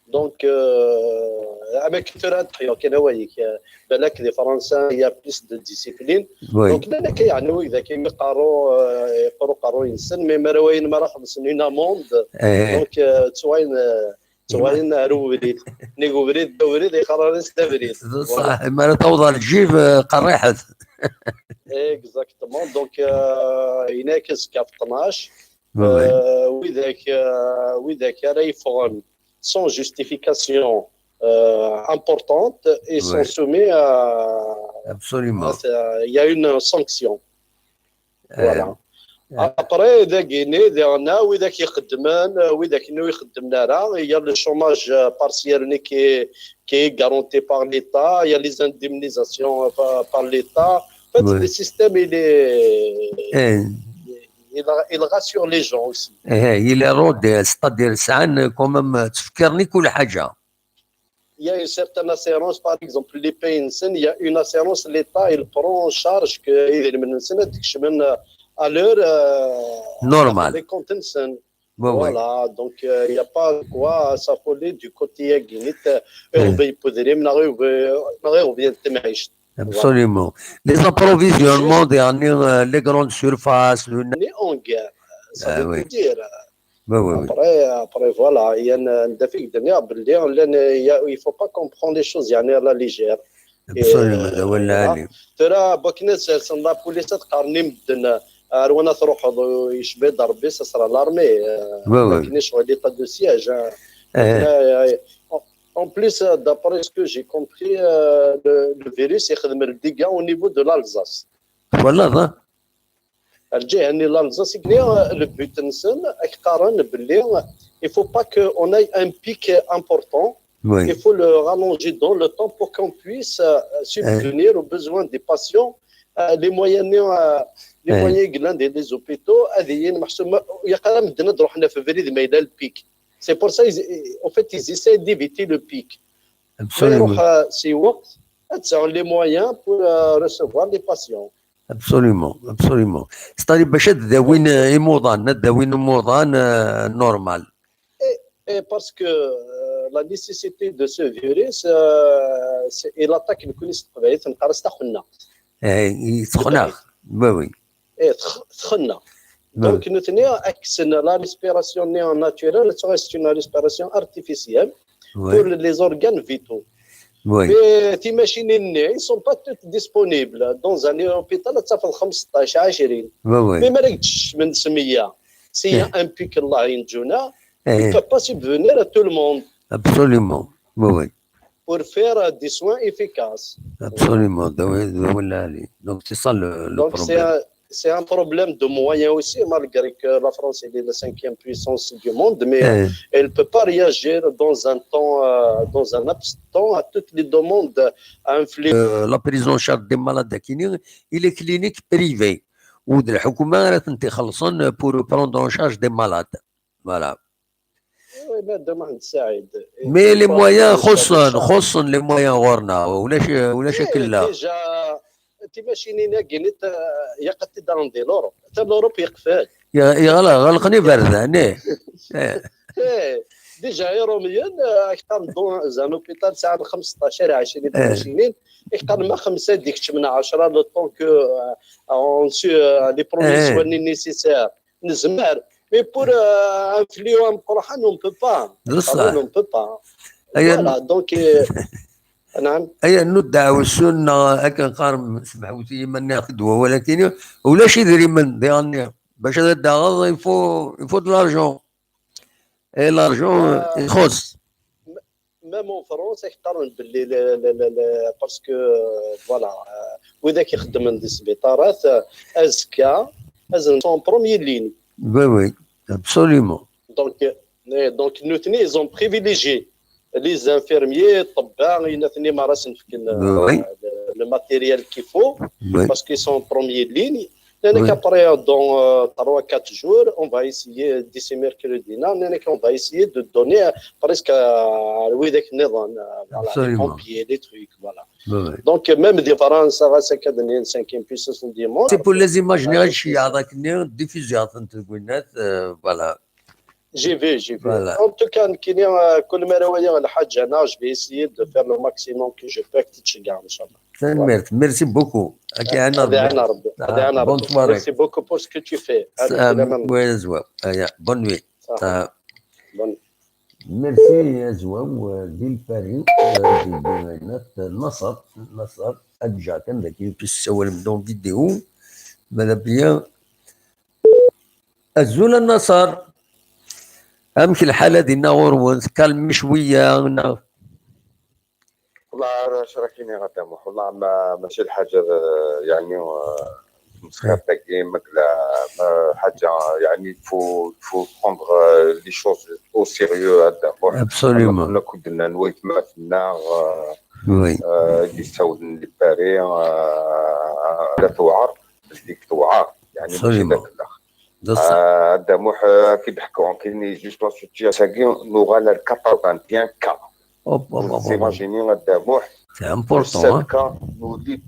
دونك، آه، اما كثر هاد الحيوان كان هو يك، آه، بالك دي فرنسا هي بليس دو ديسيبلين. وي. دونك لا، لا، كي يعني، اذا كان يقارو، آه، يقرو قارو ينسن، مي ما راه وين ما راه خمس سنين اموند. دونك، آه، تسوين، آه، تسوين هارو بريد. نيكو بريد، دو بريد، يقرر يستا بريد. صح، ما راه توضع الجيب، آه، قريحت. اكزاكتومون. دونك، آه، هناك زكا في اثناش. وي. آه، وذاك، آه، وذاك راه يفغن سون جوستيفيكاسيون، آه، امبورطونت اي سون سومي. Absolument. Il y a une sanction. Voilà. ابري داكيني ديالنا وذاك يخدمن، وذاك نو يخدمن راه هي لو شوماج بارسيال ني كي، كي غارونتي بار ليتا، il y a les indemnisations par l'État. En fait, le système, il est, il, il rassure les gens aussi. ايه، il est rodé, c'est-à-dire سعان quand même تفكرني كل حاجة. Il y a une certaine assurance, par exemple, les pays, il y a une assurance, l'État, il prend en charge que il est à l'heure, euh, normal. Les comptes, Oui, oui. Voilà, donc il n'y a pas de quoi s'affoler du côté-agi. Nit iɣbi n udrim, neɣ iɣbi n temɛict. Absolument. Les approvisionnements, les grandes surfaces, on est en guerre. Ça veut dire. Oui, oui, oui. Après, après, voilà, il y a un défi de dire, il ne faut pas qu'on prenne les choses à la légère. Absolument. Tura, boknet, c'est la police, c'est quand même de, arwana truḥeḍ, yecba-d Rebbi, ça sera l'armée. Oui, oui. L'état de siège. En plus, d'après ce que j'ai compris, le virus, il y a des dégâts au niveau de l'Alsace. Voilà, hein. L'Alsace, le but, il faut pas qu'on ait un pic important. Il faut le rallonger dans le temps pour qu'on puisse subvenir aux besoins des patients. Les moyens, les moyens des hôpitaux, il y a quand même des pic. C'est pour ça, en fait, ils essaient d'éviter le pic. Absolument. Les moyens pour recevoir les patients. Absolument, absolument. C'est-à-dire, باش ad dawin imuḍan, ad dawin imuḍan normal. Et parce que la nécessité de ce virus, il attaque le connecteur, c'est un caractère. Txenna. Oui, oui. Txenna. Donc, nous tenons la respiration naturelle, c'est une respiration artificielle pour les organes vitaux. Oui. Mais t'imagines, ils ne sont pas tous disponibles. Dans un hôpital, ça fait خمسطاش عشرين. Oui, oui. Mais malgré من سمية, s'il y a un pic, Allah ينجونا, il ne peut pas subvenir à tout le monde. Absolument. Oui, oui. Pour faire des soins efficaces. Absolument. Donc, c'est ça le, le Donc, problème. C'est un problème de moyens aussi, malgré que la France est la cinquième puissance du monde, mais elle ne peut pas réagir dans un temps, euh, dans un laps de temps à toutes les demandes à infliger. Euh, la prise en charge des malades, il y a les cliniques privées ou de la حكومة pour prendre en charge des malades. Voilà. Oui, madame Saïd. Mais les moyens, خصن خصن les moyens غورنا ولا شي ولا شي كلا. Déjà, t'imagines, il y a l'Europe, il y a يغلق غلقني بردان. Déjà, les Romains, dans un hôpital, c'est خمسطاش عشرين, t'imagines, يقدر ما خمسة ديك من عشرة, le temps que on suit les premiers soins nécessaires. نزمر. Mais pour un fléau, on ne peut pas. On ne peut pas. Voilà, donc, نعم. اي انه دعوة السنة، اكن قارم سمحوا لي ما ناخذ، ولكن ولاش يدري من ديالني باش هذا الدعوة، il faut, il faut de l'argent. Et l'argent يخص. Même en France, parce que voilà, وإذا كيخدم des سبيطارات, أزكى, أزن sont en première ligne. Oui, oui, absolument. Donc, donc, nous, ils ont privilégié les infirmiers, الطباء, le matériel qu'il faut, parce qu'ils sont en première ligne. Après, dans trois quatre jours, on va essayer, d'ici mercredi, on va essayer de donner presque à les pompiers, des trucs, voilà. Donc, même des parents, ça va, c'est qu'il y a une cinquième puissance du monde. C'est pour les images, voilà. J'ai vu, j'ai vu. En tout cas, je vais essayer de faire le maximum que je peux. Merci beaucoup. Bonne soirée. Merci beaucoup pour ce que tu fais. Bonne nuit. Merci à Zouaou, Dil Paris, Nasser, Nasser, Adjatan, qui est dans la vidéo. Madame bien. Azul a Nasser. Amek lḥal dinna ɣur-wen, tkalmem cwiya neɣ? والله اش راك يني غدا محو والله ما ماشي الحاجه يعني مسخير تاكي مقلا حاجه يعني فو فو بروندر لي شوز او سيريو هذا. Absolument. كنا كنا نويت ما فينا Oui. يساودن لي باري لا توعر ديك توعر يعني ماشي Absolument. داك الاخ بصح. هذا موح كي نحكوا كاين جوست لا سيتياسيون نوغال ال quatre-vingt-un كا Hop, hop, hop, hop. سيماجيني هذا موح C'est important, hein. كا نولي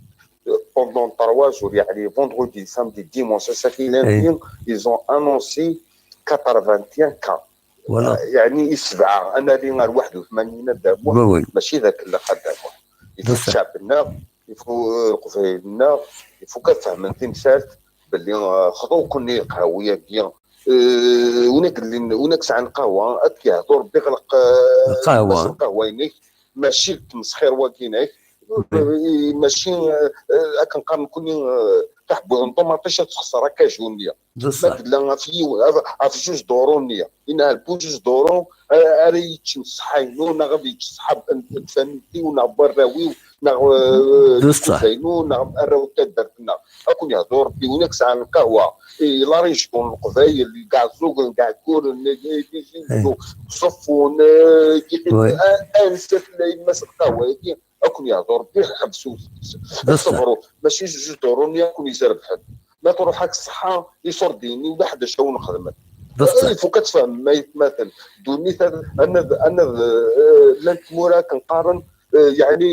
pendant trois jours يعني vendredi samedi dimanche ça fait lundi ils ont annoncé quatre-vingt-un cas. Voilà. Yeɛni i sebɛa, anadi ar waḥed u tmanyin a Dda Muḥ, oui, oui, mačči d akellex a Dda Muḥ. Il faut ccɛeb-nneɣ, il faut, euh, leqbayel-nneɣ, il faut ad fehmen timsalt belli, euh, xḍu-ken i lqahwa-agi. Euh, win ak-sɛan lqahwa, ad k-yehdu Rebbi, ɣleq, euh, lqahwa, lqahwa-inek, mačči d tmesxir wagi-inek, mačči, eh, eh, akken qqaren nekkni, eh, taḥbult n ṭumaṭic ad texṣer akaju-nni. Ma tella ɣef yiwen, ɣef, ɣef juj duṛu-nni, inaha bu juj duṛu, eh, ara yeččen ṣṣeḥḥa-inu, neɣ ad yečč ṣṣeḥḥa n, n tfamilt-iw, neɣ n warraw-iw, neɣ, eh, n tkuza-inu, neɣ arraw n taddart-nneɣ. Ad ken-yehdu Rebbi, win ak-sɛan lqahwa, i la région n Leqbayel, Gaɛzugen, Gaɛkuren, Tizi Uzzu, Ṣeffun, eh, ansa tella yemma-s n lqahwa-agi, ad ken-yehdu Rebbi, ḥebsut. Ṣebru, mačči juj duṛu-nni ad ken-yesrebḥen. Ma truḥ-ak ṣṣeḥḥa, iṣurdiyen-nni ulaḥed acu awen-xedmen. Ifuk ad tfehmem, ay atmaten. Ddunit, ad, anad, anad, eh, llant tmura akken qqaren, eh, yeɛni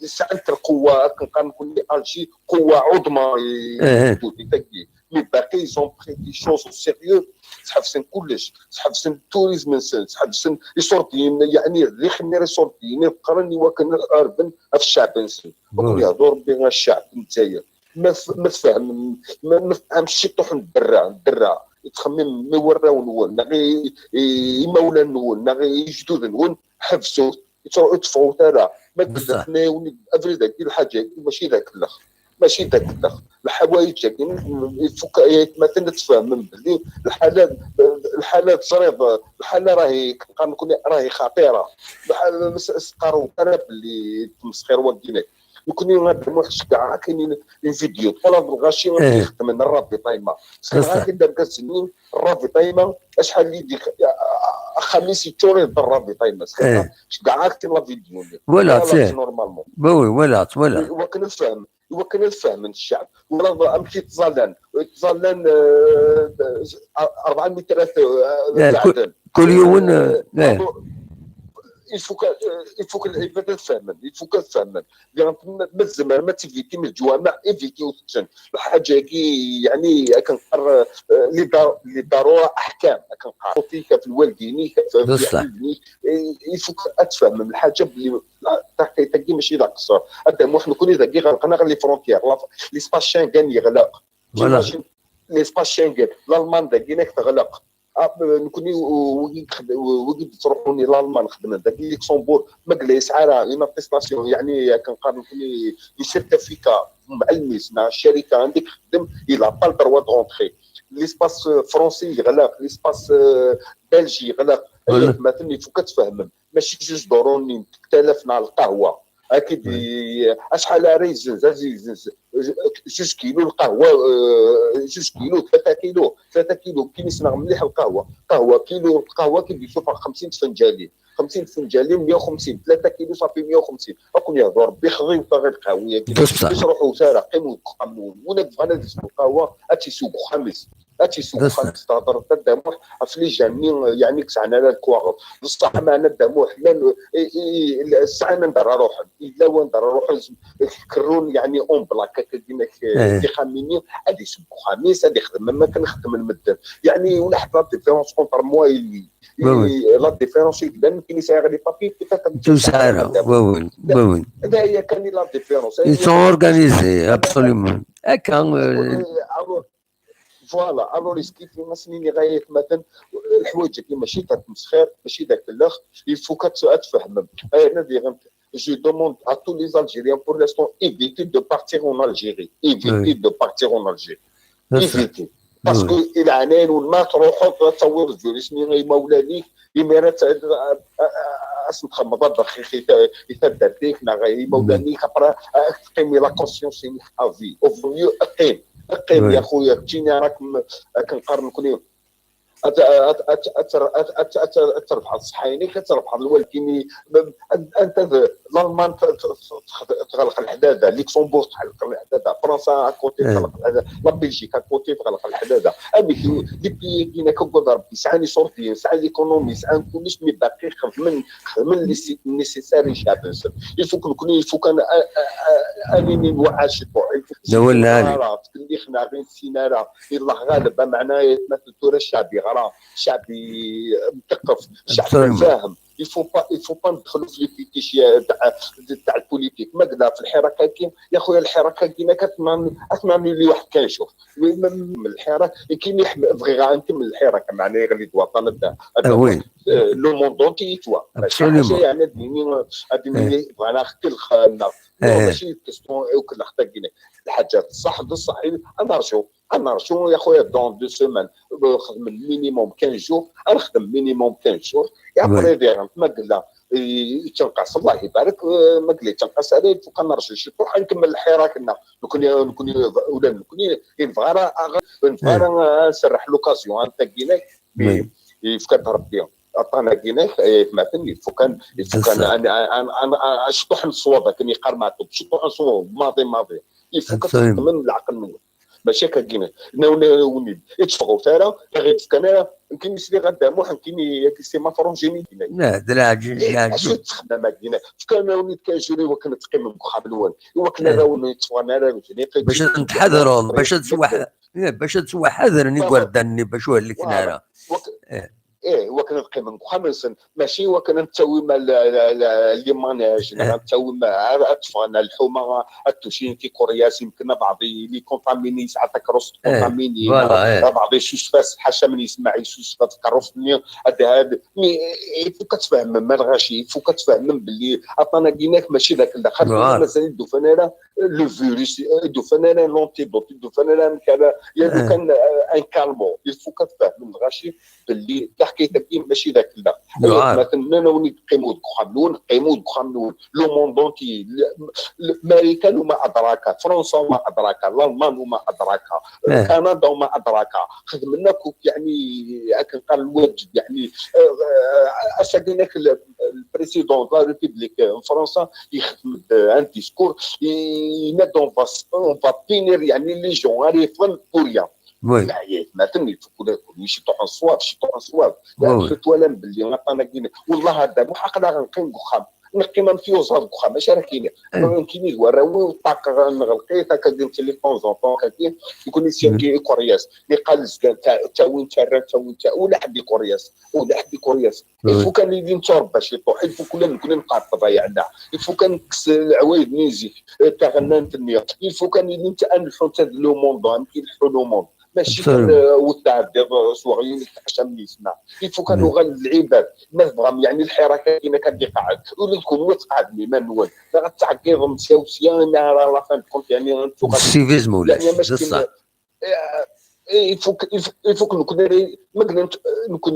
sɛant lqewwa, akken qqaren nekkni Alger, qewwa ɛuḍma i ddunit-agi. Mais baqi, ils ont pris des choses au sérieux. Sḥebsen kullec, sḥebsen turizm-nsen, sḥebsen iṣurdiyen, yeɛni d ixmir iṣurdiyen i qqaren i wakken ad ḥarben ɣef ccɛeb-nsen. Ad ken-yehdu Rebbi a ccɛeb n Lezzayer. Ma f-, ma tfehmem, ma, ma tfehmem ciṭuḥ n dderra, n dderra, yettxemmim i warraw-nwen, neɣ i, i imawlan-nwen, neɣ i ijduden-nwen, ḥebsut, ur tteffɣet ara. Ma tella tnawen abrid-agi, lḥaǧa-agi, mačči d akellex. Mačči d akellex. Lḥawayeǧ-agi, ifuk, ay atmaten, ad tfehmem belli lḥala, lḥala teẓriḍ, lḥala rahi, qqaren nekkni, rahi xatira. Lḥala, s-, s-, qqaren ara belli d tmesxir wagi-inek. Nekkni, a Dda Muḥ, ceggɛeɣ-ak une, une vidéo. Twalaḍ lɣaci amek i xeddmen Rabitaima. Sxedmeɣ-ak-d argaz-nni, Rabitaima, acḥal i d-, axxam-is yeččur d Rabitaima. Sxedmeɣ-ak-d la vidéo-nni. Walaɣ-tt, normalement. Oui, oui, walaɣ-tt, walaɣ-tt. Iwakken ad fehmen, iwakken ad fehmen ccɛeb. Twalaḍ amek i ttẓallan. Ttẓallan, eh, rebɛa n lmitrat, eh, kul yiwen, eh, il faut que, euh, il faut que lɛibad ad fehmen, il faut que ad fehmen. Diɣen ma, ma tzemrem ad tivitim leǧwameɛ, ivitiw-ten. Lḥaǧa-agi, yeɛni, akken qqar, euh, li da-, li darura aḥkam, akken qqar. Ufik ɣef lwaldin-ik, ɣef, il faut que ad tfehmem lḥaǧa belli, la, taqit-agi mačči d aqeṣṣer. A Dda Muḥ, nekkni dagi ɣelqen-aɣ les frontières, la, l'espace Schengen yeɣleq. Voilà. T'imagines, l'espace Schengen, Lalman dagi-inek teɣleq. Ah, nekkni, wigi d-, wigi d-ttruḥun i Lalman xedmen dagi Luxembourg, ma yella yesɛa ara une attestation, yeɛni akken qqaren nekkni un certificat, mɛelmis, neɣ ccarika anda i ixeddem, il a pas le droit de rentrer. L'espace, euh, français yeɣleq, l'espace, euh, belge yeɣleq. Ay atmaten, il faut que ad tfehmem. Mačči juj duṛu-nni n tektalaf neɣ lqahwa. Akid, acḥal ara yezzenz, ad yezzenz juj kilu lqahwa, euh, juj kilu, tlata kilu, tlata kilu, nekkini ssneɣ mliḥ lqahwa. Qahwa kilu, lqahwa ki d-yessufeɣ xemsin tfenǧalin. Xemsin tfenǧalin, meyya u xemsin, tlata kilu, ça fait meyya u xemsin. Ad ken-yehdu Rebbi, xḍiwet-aɣ i lqahwa-agi. Ur sruḥut ara, qqimet deg uxxam-nwen. Win i yebɣan ad yessew lqahwa, ad tt-isew deg uxxam-is. Ad tt-isew deg uxxam-is, tehḍreḍ a Dda Muḥ ɣef les gens-nni, yeɛni, ur sɛan ara lekwaɣeḍ. D ṣṣeḥ, meɛna a Dda Muḥ, llan, i, i, i, sɛan anda ara ruḥen. Yella wanda ara ruḥen, kerrun, yeɛni, en bloc, akka, inek, tixxamin-nni, ad isew deg uxxam-is, ad ixdem am akken xeddmen medden. Yeɛni, ulaḥ la différence entre moi et lui. La différence i yellan, nekkini sɛiɣ les papiers, peut-être ur tesɛi ara. Oui, oui, oui, oui. D aya kan i la différence. Ils sont organisés, absolument. Akka, euh, alors, voilà, alors, est-ce que, ma s-nini, ay atmaten, lḥwayeǧ-agi mačči d tmesxir, mačči d akellex, il faut que ad tfehmem. Ay, nadi, je demande à tous les Algériens, pour l'instant, éviter de partir en Algérie. Éviter de partir en Algérie. Éviter. Parce que i leɛnaya-nwen, ma truḥeḍ ad tawiḍ virus-nni i imawlan-ik, imir ad, ad, ad, ad, ad sen-txemmeḍ abeṛxix i ta-, i taddart-ik neɣ i imawlan-ik, après, ad teqqim i la conscience-inek à vie. Au vaut mieux, qqim, qqim, ya xuya, keččini, rakem, akken qqaren nekkni, ad, ad, ad, ad, ad, ad, ad, ad trebḥeḍ ṣṣeḥḥa-inek, ad trebḥeḍ lwaldin-ik. An-, anta d Lalman t-, t-, t-, tɣelq leḥdada, Luxembourg tɣelq leḥdada, Fransa à côté tɣelq leḥdada, la Belgique à côté tɣelq leḥdada. Amek, les pays-agi-inek, agad Rebbi, sɛan iṣurdiyen, sɛan l'économie, sɛan kullec, mais baqi xedmen, xedmen les nécessaires i ccɛeb-nsen. Il faut que nekkni, il faut que n-, a-, a-, a-, ad nini nweɛɛed ciṭuḥ. D awal lɛali. Ur ttkelliɣ ara, ur ttkelliɣ ara, ur nessin ara. Yellah ɣaleb, ameɛna, ma tura ccɛeb-iw, الشعب مثقف، الشعب فاهم. Il faut pas, il faut pas ندخلوا في les fétiches تاع تاع البوليتيك. ما قلنا في الحراك هاكي يا خويا، الحراك هاكي ما كتناني، اتناني لي واحد كان يشوف من الحراك كي يحب بغي غا انت من الحراك، معناه يغلي دوا طالب. Oui. Le monde entier يتوا ماشي حاجه يعني ديني هذه ملي بغينا حتى الخالنا. ماشي كيستيون وكل حتى كينا الحاجات الصح بصح. انا نرجو انا نرجو يا خويا dans deux semaines نخدم minimum quinze jours، نخدم minimum quinze jours. يا بريدير ما قلنا يتنقص الله يبارك. ما قلنا يتنقص عليه فوق نرجو شي طوح نكمل الحراك لنا. نكون نكون ولا نكون نبغى راه نبغى راه نسرح l'occasion انت كيناك. يفكر ربي عطانا كيناك. ما فهمني فوق كان فوق كان انا انا انا شطوح نصوض كان يقار مع طب شطوح نصوض ماضي ماضي. يفوق تخدم العقل من ماشي كاين ناوني يتفقوا ترى غير كان يمكن يسري غدا مو يمكن ياك سي ما فرونجيني. لا دراج دراج شو تخدم ماكينه كان وليد كان جوري وكان تقيم بخاملون وكان راون يتفقنا راه باش نتحذروا باش تسوى باش تسوى حذرني قردني باش هو اللي كنا راه ايه وكان نقيم بخاملون ماشي وكان نتاوي مع لي ماناج نتاوي مع تفقنا الحومه. التوشين كي كورياس يمكن بعض لي كونتاميني ساعات كروس كونتاميني بعض يشوش فاس حاشا من يسمع يشوش فاس كروس هذا هذا. مي يفو كتفهم ما الغاشي يفو كتفهم باللي عطانا كيناك ماشي ذاك الاخر مازال يدوفنا لا لو فيروس يدوفنا لا لونتيدوت يدوفنا لا كان يا لو كان ان كالمون يفو كتفهم الغاشي باللي لا حكايتك ماشي ذاك لا. مثلا انا وني نقيمو دكوخا ملون نقيمو دكوخا ملون لو موند اونتي. ماريكان وما ادراك فرنسا وما ادراك الالمان وما ادراك كندا وما ادراك خدمنا كوك يعني هاك قال الواجب يعني. اساكنك البريسيدون لا ريبوبليك فرنسا يخدم ان ديسكور ينادى اون فا بينير يعني لي جون غادي يفهم بوريا. وي. العيايت ما تم يفكوا لها كل شيء طوح صواب شيء طوح صواب. خفت ولا باللي غطانا كينا والله هذا مو حق لا غنقيم قخام نقيم مفيوز هذا قخام اش راه كاين. كاين الورا وي وطاق نغلقيه هكا قلت لي طون زون طون كاين يقول لي سير كي كورياس اللي قال الزكان تاع تا وين تا تا وين تا ولا حد كورياس ولا حد كورياس. يفو كان يدي نتورب باش يطوح يفو كل كل نقاط ضايع لا يفو كان نكس العوايد نيزي تاع غنان تنميه يفو كان يدي نتاع نحو تاع لو موند كي نحو لو موند ماشي كان وتعدي صغير يتعشى من يسمع يفو كانوا غير العباد ما تبغى يعني الحركه كاينه كان قاعد ولكم وتقعد لي ما نول غتعقيض مساوسيه انا راه لا فان كونت يعني غنتو السيفيزم ولا يعني ماشي بصح. يفوك يفوك نكون ما قلنا نكون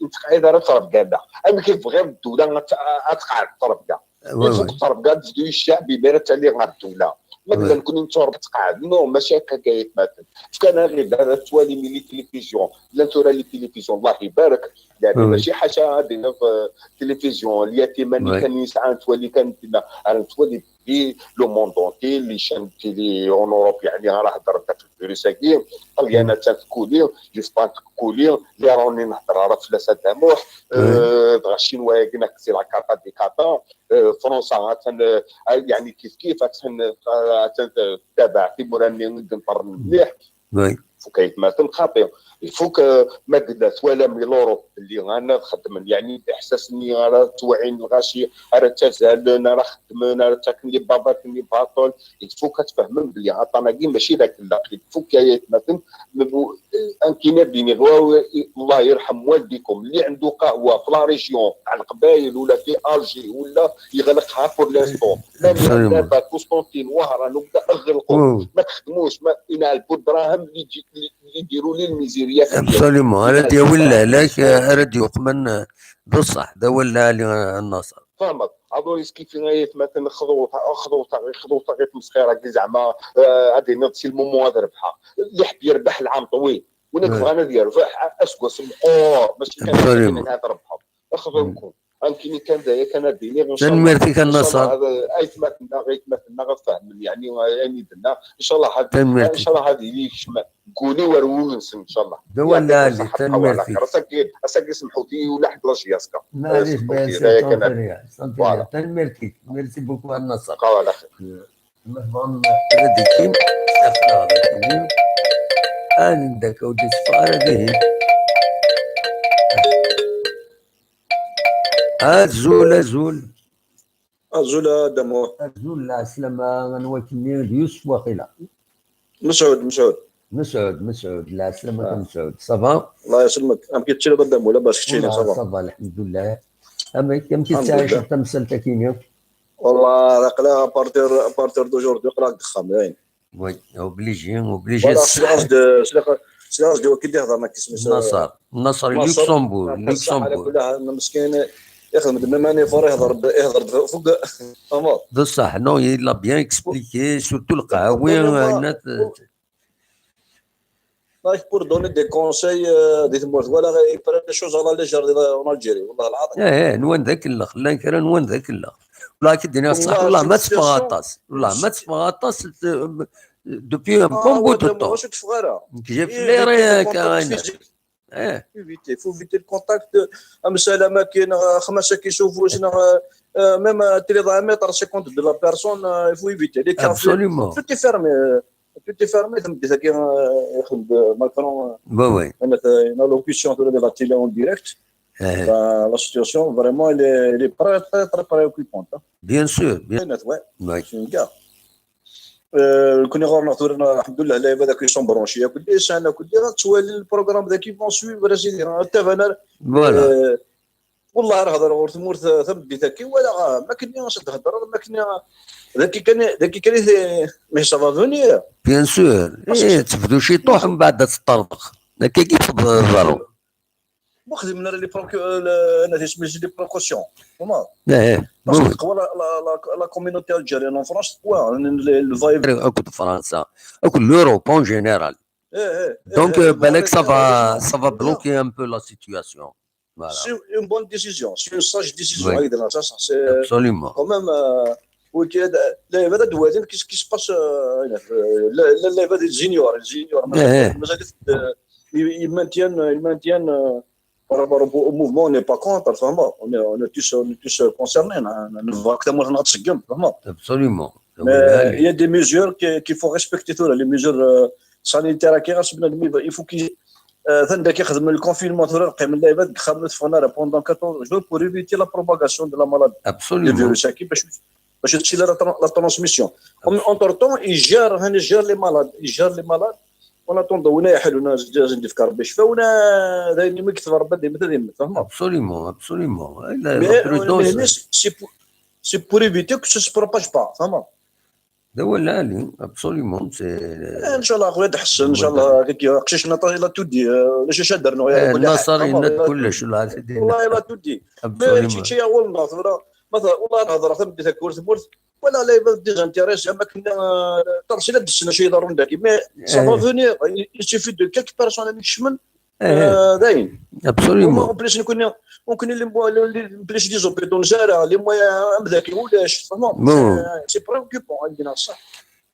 نتقعد راه طرف كاع انا كيف غير الدوله غتقعد طرف كاع يفوك طرف كاع بدو الشعب يبير تالي غير الدوله ما قلنا نكون نتورب تقعد نو ماشي هكا كايت مثلا كان غير دار توالي ميلي تلفزيون لا تورا لي تلفزيون الله يبارك يعني ماشي حاجه هذه في التلفزيون اليتيم اللي كان يسعى توالي كان انا توالي لو موند اونتي لي شان تيلي اون اوروب يعني راه هضر في الفيروس هاكي طليانه تاكولي لي سبان تاكولي لي روني نهضر راه فلاس داموح. دغا الشينوا هاكي ناك سي لا كاتا دي كاتا. فرنسا يعني كيف كيف تتابع في موراني نقدر مليح. فوك يتماثل خاطئ يفوك ما قلنا ولا من لوروب اللي انا نخدم يعني باحساس اني انا توعين الغاشي انا تزال انا راه خدم انا راه تاكني بابا كني باطل. يفوك تفهم بلي عطانا كي ماشي ذاك الاخر يفوك يا يتماثل. ان كينا بيني الله يرحم والديكم اللي عنده قهوه في لا ريجيون تاع القبايل ولا في الجي ولا يغلقها بور لانستون. لا قسطنطين وهران وبدا اغلقوا ما تخدموش ما ينعلبوا الدراهم اللي يديروا لي الميزيريا. ابسوليومون انا دي ولا علاش انا دي يقمن بصح ده ولا لي النصر. فهمت. هذو ريسكي في غاية مثلا خذوا خذوا خذوا غير مسخره كي زعما غادي نوض سي المومون هذا ربحها اللي حب يربح العام طويل. ولا كفغانا ديال اسكو سمقور ماشي كان هذا ربحها. اخذوا لكم. يمكن كان دايا كان ديني ان شاء الله. تنميرتي كان نصر. اي تماتنا غير تماتنا غير فهم يعني يعني دنا ان شاء الله هذا ان شاء الله هذه لي شمال. قولي ورونس ان شاء الله. دوا لا لي تنميرتي. راسك راسك سمحوا لي ولا حد لاش ياسكا. معليش بس تنميرتي. ميرسي بوكو النصر. قال على خير. المهم هذيك عندك ودي السفارة به. Azul, azul. Azul a Dda Muḥ. Azul, lɛeslama, anwa-k-nni? D Yusef waqila. Mesɛud, Mesɛud. Mesɛud, Mesɛud, lɛeslama a Mesɛud. Ça va? Allah yesselmek. Amek i teččiḍ a Dda Muḥ? Labas keččini, ça va? Ça va, alḥemdulillah. Amek, amek i tettɛiceḍ tamsalt-aqini? Wallah, aql-aɣ à partir, à partir d'aujourd'hui, aql-aɣ deg uxxam, dayen. Oui, obligé, obligé. Voilà, sliɣ-as-d, sliɣ-as-d wakken d-ihḍer, ma k-isem-is, Nasser, Nasser, Luxembourg, Luxembourg. Meskin, ixdem-d même un effort, ihḍer-d, ihḍer-d fuk, tamaḍ. D ṣṣeḥ, non, il a bien expliqué, surtout lqahwi, ayen at- Pour donner des conseils, euh, di tmurt, wala il prend les choses à la légère en Algérie, wallah lɛaḍim. Eh, eh, nwan d akellex, llan kra nwan d akellex. Wala ak-d-iniɣ ṣṣeḥ, wallah ma teffeɣ aṭas, wallah ma teffeɣ aṭas, depuis un bon bout de temps. Ur teffeɣ ara. J'ai flairé, carrément. Eh. Éviter, faut éviter le contact. Amsalam akin, xmas akin s ufus, neɣ, euh, même à trente mètres, cinquante de la personne, euh, il faut éviter. Les cafés, Absolument. Tout est fermé. Tout est fermé, tameddit-agi, euh, ixdem-d Macron, euh, Oui, oui. une, une allocution de la télé en direct. Ben, la situation, vraiment, elle est, elle est très, très, très préoccupante, hein. Bien sûr, bien Net, ouais. Oui. C'est une guerre. Euh, كنا غورنا ثورنا، الحمد لله، لا يبدا كي سون برونشي، كل شيء، أنا كل شيء، غتسوالي البروغرام ذاك يفون سويف، راه سيدي، راه تافانا. Voilà. Euh, والله راه هضر غير ثمورت ثمدي ذاكي ولا غا، ما كني واش تهضر، ما كني ذاكي كان، ذاكي كان، mais ça va venir. Bien sûr. إيه، تبدو شي طوح من بعد تطرطق. هكا كيف تهضروا. وخدمنا لي بروكو، انا تسمي لي بروكوسيون. هما ايه. باسكو تقوى لا، لا، لا، la communauté algérienne en France تقوى، يعني، ال- ال- vibe. اكو فرنسا، اكو l'Europe en général. ايه، ايه، Donc, ايه، euh, بالك ça va, هذيك ça va bloquer un peu la situation. Voilà. C'est une bonne décision, c'est une sage décision. Oui. هكذا صح، صح، c'est Absolument. quand même, euh, وكي هذا، لا، هذا دوالين كيس، كيس باس، آه، هنا، آه، لا، لا، لا، هذا les juniors، les juniors. إيه. مازال، آه، ils maintiennent, ils maintiennent, euh, par rapport au, au mouvement, on n'est pas contre, فهمت؟ On est, on est tous, on est tous, euh, concernés, نبغى أكثر من هنا تسقم، فهمت؟ Absolument. Mais il y a des mesures que- qu'il faut respecter, ثورة، les mesures, euh, sanitaires كي غاس بنادم يبغى، il faut qu'il, euh, ثان داك يخدم le confinement، ثورة، القيم لا يبغى خدمة فونا pendant quatorze jours pour éviter la propagation de la maladie, du Absolument. virus, كي باش باش تشيل la, la transmission. Entre temps, ils gèrent, هاني gèrent les malades, ils gèrent les malades. En attendant, وين يحلوا الناس جاهزين في كرب الشفاء، ولا دايما ما يكتب ربي ديما ديما، فهمت؟ Absolument, absolument. La, Mais, la prudence. Mais c'est pour, c'est pour éviter que ça se propage pas, فهمت؟ هذا هو العالي، absolument. C'est ان شاء الله اخويا تحسن، ان شاء الله. هكاك قشيشنا طاي لا تودي، آه، ولا شي شادرنا إيه، ولا النصر حاجة. ينك كلش ولا عاد يدير. والله لا تودي. Absolument. شي شي اول نهار ولا مثلا، والله نهضر ثم بديت كورت مورت ولا لا يبان ديزانتيريسي، اما كنا ترسي لا دسنا شي ضرون داكي، mais ça va venir, il suffit de quelques personnes اللي يكشمن. آه، داين. Absolument. En plus نكون، ممكن اللي مو- اللي بليش دي زوبيتون زارع اللي مو ام ذاكي ولاش، فهمت؟ Bon. C'est préoccupant عندنا صح.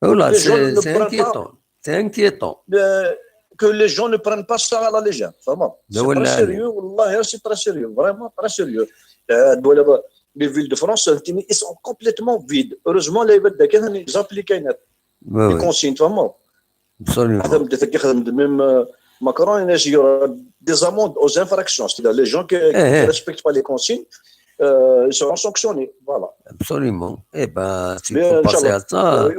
Voilà, Les gens c'est ne c'est prennent pas inquiétant. C'est inquiétant. euh, que les gens ne prennent pas ça à la légère, vraiment. Ben C'est voilà. Très sérieux, والله, c'est très sérieux, vraiment très sérieux. Euh, voilà, les villes de France, ils sont complètement vides. Heureusement, les villes de كان ils appliquent les consignes, vraiment. Absolument. Même Macron, il y aura des amendes aux infractions. C'est-à-dire les gens qui ne respectent pas les consignes, euh, ils seront sanctionnés. Voilà. Absolument. Eh ben, c'est pour passer à ça.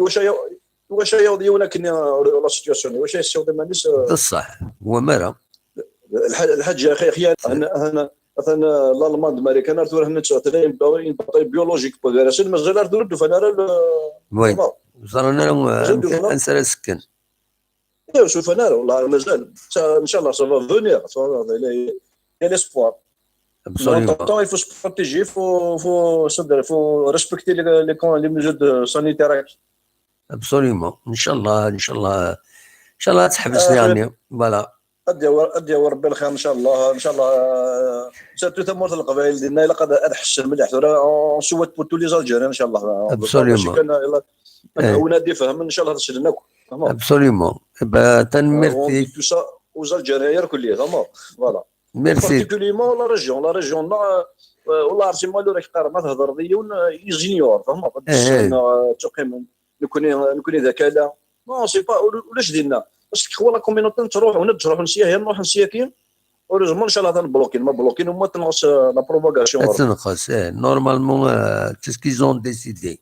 واش يوض يونا كني la situation واش يسيوض مانيس. بصح هو مالا. الحاجه اخي اخي، انا انا مثلا الالمان ماريكان ارثور هنا تشغل تلاين باوي باطي بيولوجيك بوغراسين مازال ارثور دو فانا. وي. زرنا انسى سكن. ايوا شوف انا والله مازال. ان شاء الله ça va venir, il y a l'espoir. Absolument. Temps, il faut se protéger, il faut, faut, faut respecter les, les, les mesures sanitaires. Absolument. ان شاء الله، ان شاء الله، ان شاء الله تحبس يعني. Voilà. ادي ادي ربي الخير ان شاء الله، ان شاء الله. Surtout ثمورة القبائل ديالنا الا قد اتحسن مليح، on souhaite pour tous les Algériens ان شاء الله. Absolument. كان ونادي فهم ان شاء الله تسلنا. Absolument. تنميرتي. Tout ça aux Algériens كلهم. Voilà. Merci. Particulièrement la région, la région, والله عرفتي ما راك قارب ما تهضر ديون يزينيور، فهمت؟ تقيم نكوني نكوني ذاك لا. Non, c'est pas ولاش دينا. Parce que هو la communauté تروح هنا تروح نسيا هي نروح نسيا كي. Heureusement, inchallah, ad ten-bloquin. Ma bloquin, au moins, tenqes, euh, la propagation. Ad tenqes, eh. Normalement, euh, c'est ce qu'ils ont décidé.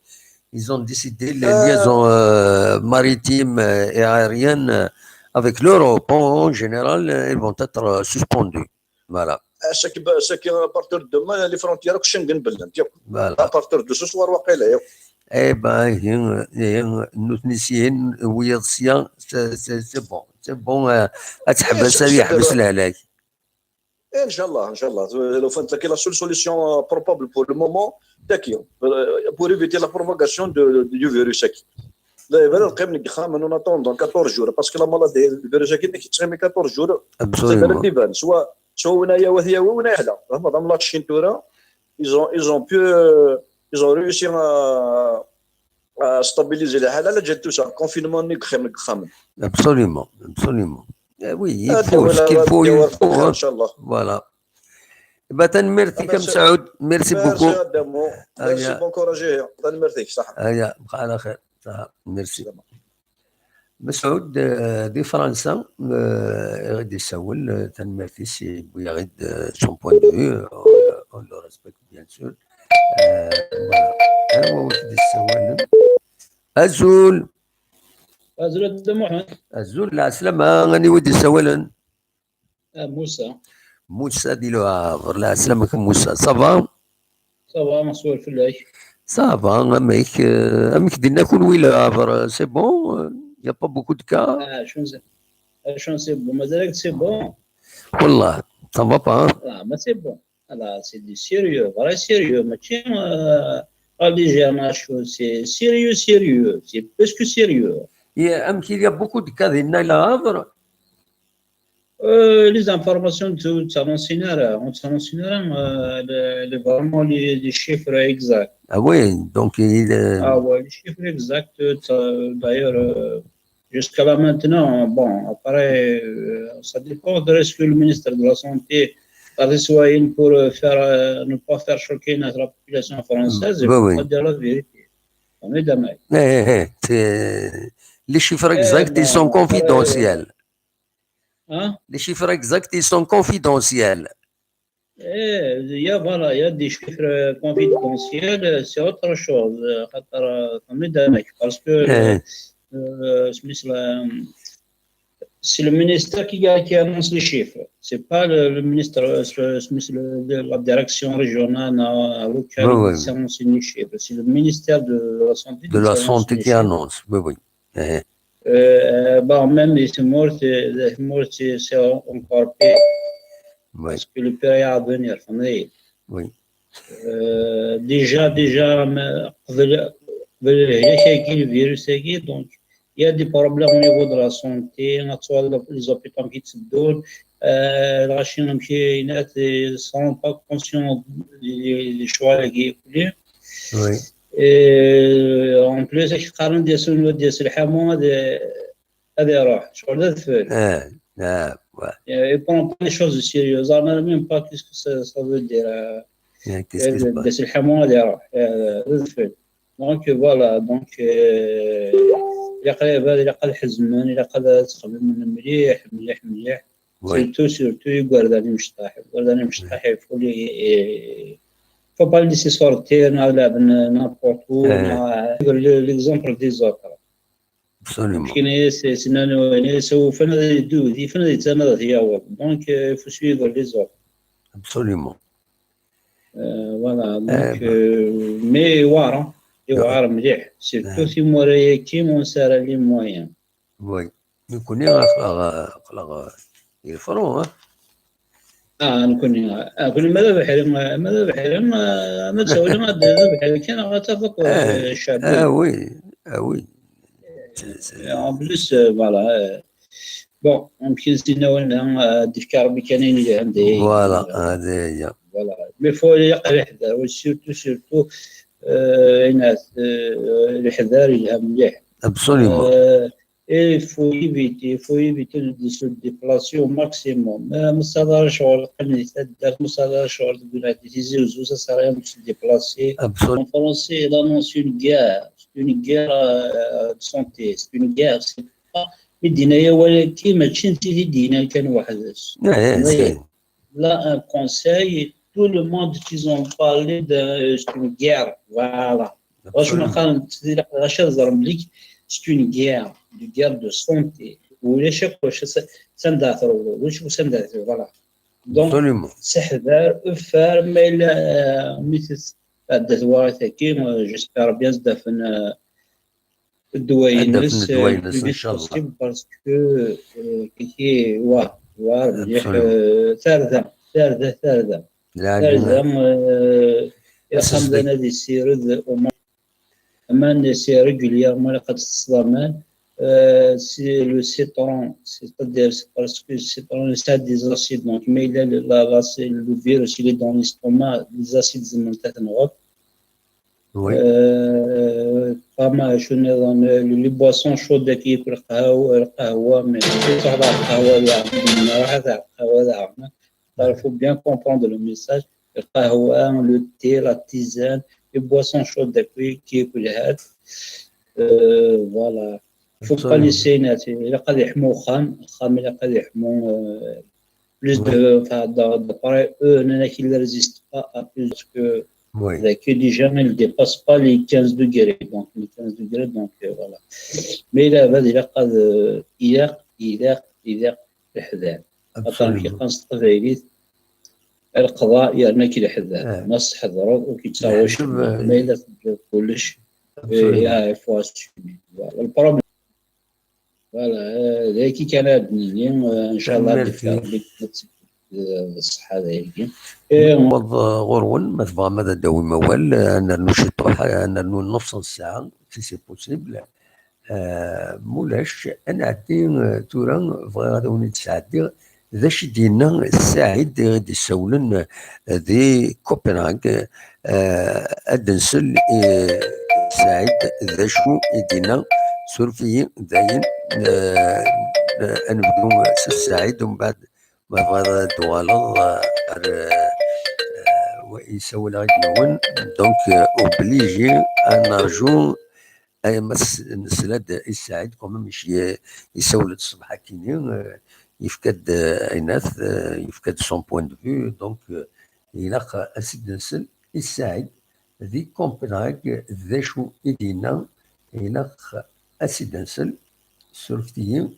Ils ont décidé les liaisons, euh, maritimes, euh, et aériennes, euh, avec l'Europe en, en général, euh, elles vont être, euh, suspendues. Voilà. Chaque, chaque, à partir de demain, les frontières Schengen bellent. Voilà. À partir de ce soir, waqila. Eh ben, ihi, ihi, nutni syin, wiyaḍ sya, c'est, c'est, c'est bon. C'est bon, euh, ad tḥebs, ad yeḥbes lehlak. Eh, inchallah, inchallah. لو فهمت لك, la seule solution, euh, probable pour le moment, c'est que, euh, pour éviter la propagation de, de, du virus, c'est que. Là, il va y avoir en attendant quatorze jours, parce que la maladie, le virus, c'est que quatorze jours. Absolument. Soit, soit on a, soit on a, là. Madame la Chine, tout là, ils ont, ils ont pu, euh, ils ont réussi à, à stabiliser les halal, tout ça. Confinement, ni crème, crème. Absolument, absolument. Eh oui, il faut, ce qu'il faut, il faut, hein. Voilà. Eh ben, tanemmirt-ik, a Mesɛud. Merci beaucoup. Merci, bon courage. Tanemmirt-ik, صح. Aya, bqa ɛla xir. Merci. Mesɛud, euh, di Fransa, euh, i ɣ-d-isawel, euh, tanemmirt-is, yewwi-aɣ-d, euh, son point de vue, euh, on le, on le respecte, bien sûr. Euh, voilà. Anwa i d-isawalen? Azul. Azul a Dda Muḥend. Azul, lɛeslama, aniwa i d-isawalen? Ah, Musa. Musa di Le Havre, lɛeslama-k a Musa. Ça va? Ça va, meḥsub fell-ak. Ça va, amek, euh, amek dinna kunwi Le Havre, c'est bon, euh, y a pas beaucoup de cas? Ah, acu n-, acu n-, c'est bon, mazal-ak c'est bon. Wallah, ça va pas, hein? Ah, mais c'est bon. Ah, là, c'est du sérieux, vrai sérieux. Mačči, euh, à légère, mačči, c'est sérieux, sérieux. C'est plus que sérieux. Il y a, il y a beaucoup de cas dinna Le Havre. Euh, les informations, tu, tu annoncé, euh, on t'annonce, euh, le, le, vraiment les, les chiffres exacts. Ah oui, donc il est... Ah ouais, les chiffres exacts, euh, d'ailleurs, euh, jusqu'à là maintenant, bon, après, euh, ça dépend de ce que le ministre de la Santé a reçu pour, euh, faire, euh, ne pas faire choquer notre population française, il faut dire la vérité. On est d'accord. Eh, eh, eh, c'est, les chiffres exacts, ils sont confidentiels. Hein? Les chiffres exacts, ils sont confidentiels. Eh, il y a, voilà, il y a des chiffres confidentiels, c'est autre chose. Euh, parce que, euh, c'est le ministère qui, qui annonce les chiffres. C'est pas le, le ministre, euh, c'est, c'est le, de la direction régionale, non, qui annonce les chiffres. C'est le ministère de la Santé qui annonce, oui, oui. Eh. Euh, bah, même les morts, c'est, les morts, c'est, c'est encore pire. Oui. Parce que le pire est à venir, vous voyez. Oui. Euh, déjà, déjà, mais, قبل، قبل هي كاين le virus, donc, il y a des problèmes au niveau de la santé, on a soit les hôpitaux qui se donnent, euh, la Chine, qui ne sont pas conscients des, des choix qui Oui. Et en plus, ad k-qqaren d ass-, d ass lḥamu ad, ad iruḥ, ccɣel d adfel. Ah, ah, ouais. Et prend pas les choses au sérieux. Ils savent même pas qu'est-ce que ça, ça veut dire, euh, d ass lḥamu ad iruḥ, euh, d adfel. Donc, voilà, donc, euh, ilaq ad, ilaq ad ḥezmen, ilaq ad ttxemmimen mliḥ, mliḥ, mliḥ. Oui. Surtout, surtout, igerdan imecṭaḥ. Igerdan imecṭaḥ, il faut les, faut pas les laisser sortir, neɣ ad lɛeben n'importe où, neɣ, euh, l'exemple des autres. Absolument. Kien, c'est, c'est, non, non, c'est, ufan ad yeddu, yifan ad yettama ad yaweḍ. Donc, euh, il faut suivre les autres. Absolument. Euh, voilà, donc, euh, mais voilà, il y a mliḥ. Surtout si timura-agi, on sera les moyens. Oui. Nekkni aql-aɣ, aql-aɣ, euh, yefru, hein? Ah, nekkni, ah, nekkni ma d abeḥri, ma d abeḥri, ma, ma d sawli, ma d abeḥri kan, ad tafeḍ, euh, ccɛeb. Ah oui, ah oui. C'est, c'est... En plus, euh, voilà, euh, bon, mumkin s-iniɣ, euh, ad d-yefk Ṛebbi kan ayen yelhan deg-i. Voilà, ah, deg-i. Voilà. Mais faut, ilaq leḥder, surtout, surtout, euh, ayen, euh, leḥder yelha mliḥ. Absolument. Euh, Et il faut éviter, il faut éviter de se déplacer au maximum. Euh, ma tesɛiḍ ara ccɣel, qqim di taddart, ma tesɛiḍ ara ccɣel deg unadi, Tizi Uzzu, ça sert à rien de se déplacer. Absolument. En français, il annonce une guerre. C'est une guerre, euh, de santé. C'est une guerre. C'est pas, mi d-yenna awal-agi, mačči d tidi d-yenna kan weḥd-s. Eh, eh, c'est, là, un conseil, tout le monde, ils ont parlé de, euh, c'est une guerre, voilà. Franchement, quand tu dis la, la chose, c'est une guerre, une guerre de santé. Ou les chefs, c'est un d'affaires, ou les chefs, c'est un d'affaires, voilà. Donc, Absolument. Seḥder, ufar, mais là, euh, mais c'est, à euh, j'espère bien, c'est euh, ddwa-ines, Ad d-afen ddwa-ines, plus vite inchallah. Possible, parce que euh, kiki, ouais, ouais, Absolument. euh, tarda, tarda, tarda. Lɛali. Tarda, euh, Ass-a iqam d anadi sired, au moins, aman, c'est régulièrement, la qad teslaman, euh, c'est le citron, c'est-à-dire, c'est parce que le citron, ça a des acides, donc, mais il a le, la, la, c'est le virus, il est dans l'estomac, les acides, c'est mon tête en Europe. Oui. Euh, pas mal, je suis dans le, les boissons chaudes qui est le qahwa, le qahwa, mais c'est pas la qahwa, la, la, la qahwa, la, il faut bien comprendre le message. Le qahwa, le thé, la tisane, les boissons chaudes qui, qui est le euh, voilà. Faut pas Absolument. Laisser, il a pas les mots, il a pas les mots, euh, plus de, enfin, d'après eux, il y en a qui ne résistent pas à plus que Oui. Là, que déjà, il ne dépasse pas les quinze degrés. Donc, les quinze degrés, donc euh, voilà. Mais là, il a pas de. Il a, il a, il a. Attends, Absolument. Quand c'est très vite, القضاء يعني كي الحذاء آه. الناس حذروا وكي تساويش الحجب، آه. ما إلا تبدأ كلش Absolument. إيه، il faut assumer. Voilà. Le problème voilà, euh, ذاكي كان هاد النية، آه، إن شاء الله Merci. ديك تعطيك، آه، الصحة ذاكي. إيه، نعوض غرون، ما تبغى ماذا داوي موال، آه، نرنو شي طوح، آه، نرنو نص ساعة، si c'est possible. آه، مولاش، أنا عندي، آه، تورا بغيت هذا وني تسعدي، ذا شي دينا السعيد غادي يسولن، آه، ذي كوبنهاغ، آه، أدنسل، آه، سعيد، ذا شو دينا، سورفي، داين، آه، آه، نبدو سعيد ومن بعد ما بغا دوالض، آه، آه، ويسول غادي يون. Donc, آه، obligé أن نرجو أي مس نسلد السعيد كومام مش يسولد الصبح كيني، آه، يفكد، آه، عينات، آه، يفكد son point de vue. Donc, آه، إلاق أسد نسل السعيد ذي كومبناغ ذا شو إدينا، إلاق أسد نسل سورفتيين.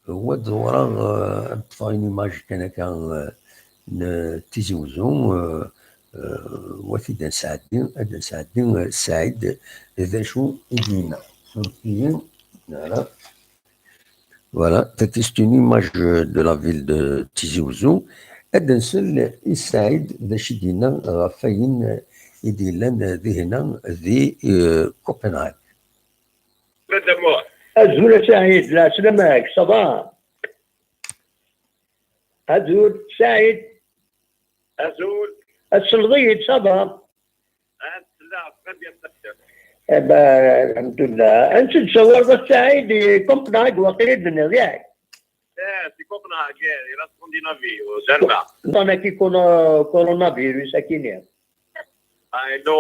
هو الدورة، آه، نطفى une image كان هكا، آه، ن-، تيزي وزو، آه، آه، وفي دان سعدي، دان سعدي، آه، سعيد، ذا شو إدينا. سورتيين، voilà. Voilà, c'est une image de la ville de Tizi Ouzou. Ad nsel i Saɛid d acu i d-yenna ɣef wayen i d-yellan dihin di, euh, Copenhague. Azul a Saɛid, lɛeslama-k, ça va? Azul, Saɛid. Azul. Ad tesleḍ-iyi-d, ça va? Ah, très bien, très bien. Eh ben, alhamdulillah. Ansi d-tsawaleḍ a Saɛid, di Copenhague, waqila i d-tenniḍ, yak? Eh, c'est Copenhague, eh, di la Scandinavie, au Danemark. Dans le coronavirus, à qui n'est? Ah, non,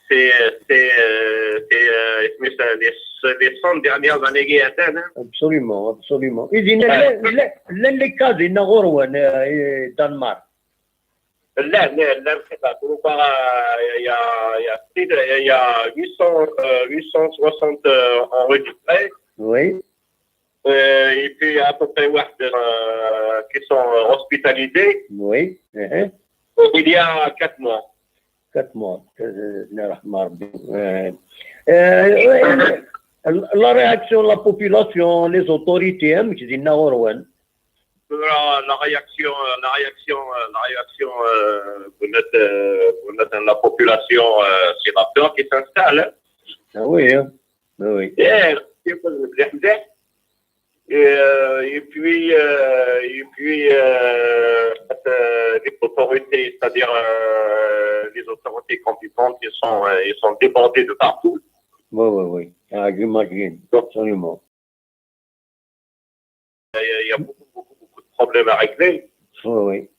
c'est, c'est, euh, c'est, euh, les, les cent dernières années qui atteignent, hein. Absolument, absolument. I dinna llan, llan, llan les cas dinna ɣur-wen, euh, Danemark? Llan, llan, llan, c'est ça. Il y a, il y a, il y a huit cents, euh, huit cent soixante, euh, enregistrés. Oui. Euh, et puis à peu près, ouais, euh, qui sont, euh, hospitalisés. Oui. Uh-huh. Il y a quatre mois. Quatre mois. Euh, euh, la réaction de la population, les autorités, hein, mais c'est une la, la réaction, euh, la réaction, euh, la réaction, euh, de notre, euh, de notre, la population, euh, c'est la peur qui s'installe, hein. Ah oui, hein. Oui, oui. Et, et, euh, et puis, euh, et puis, euh, euh, les autorités, c'est-à-dire, euh, les autorités compétentes, ils sont, euh, ils sont débordés de partout. Oui, oui, oui. Ah, j'imagine. Absolument. Il y a, il y a beaucoup, beaucoup, beaucoup de problèmes à régler. Oui, oui.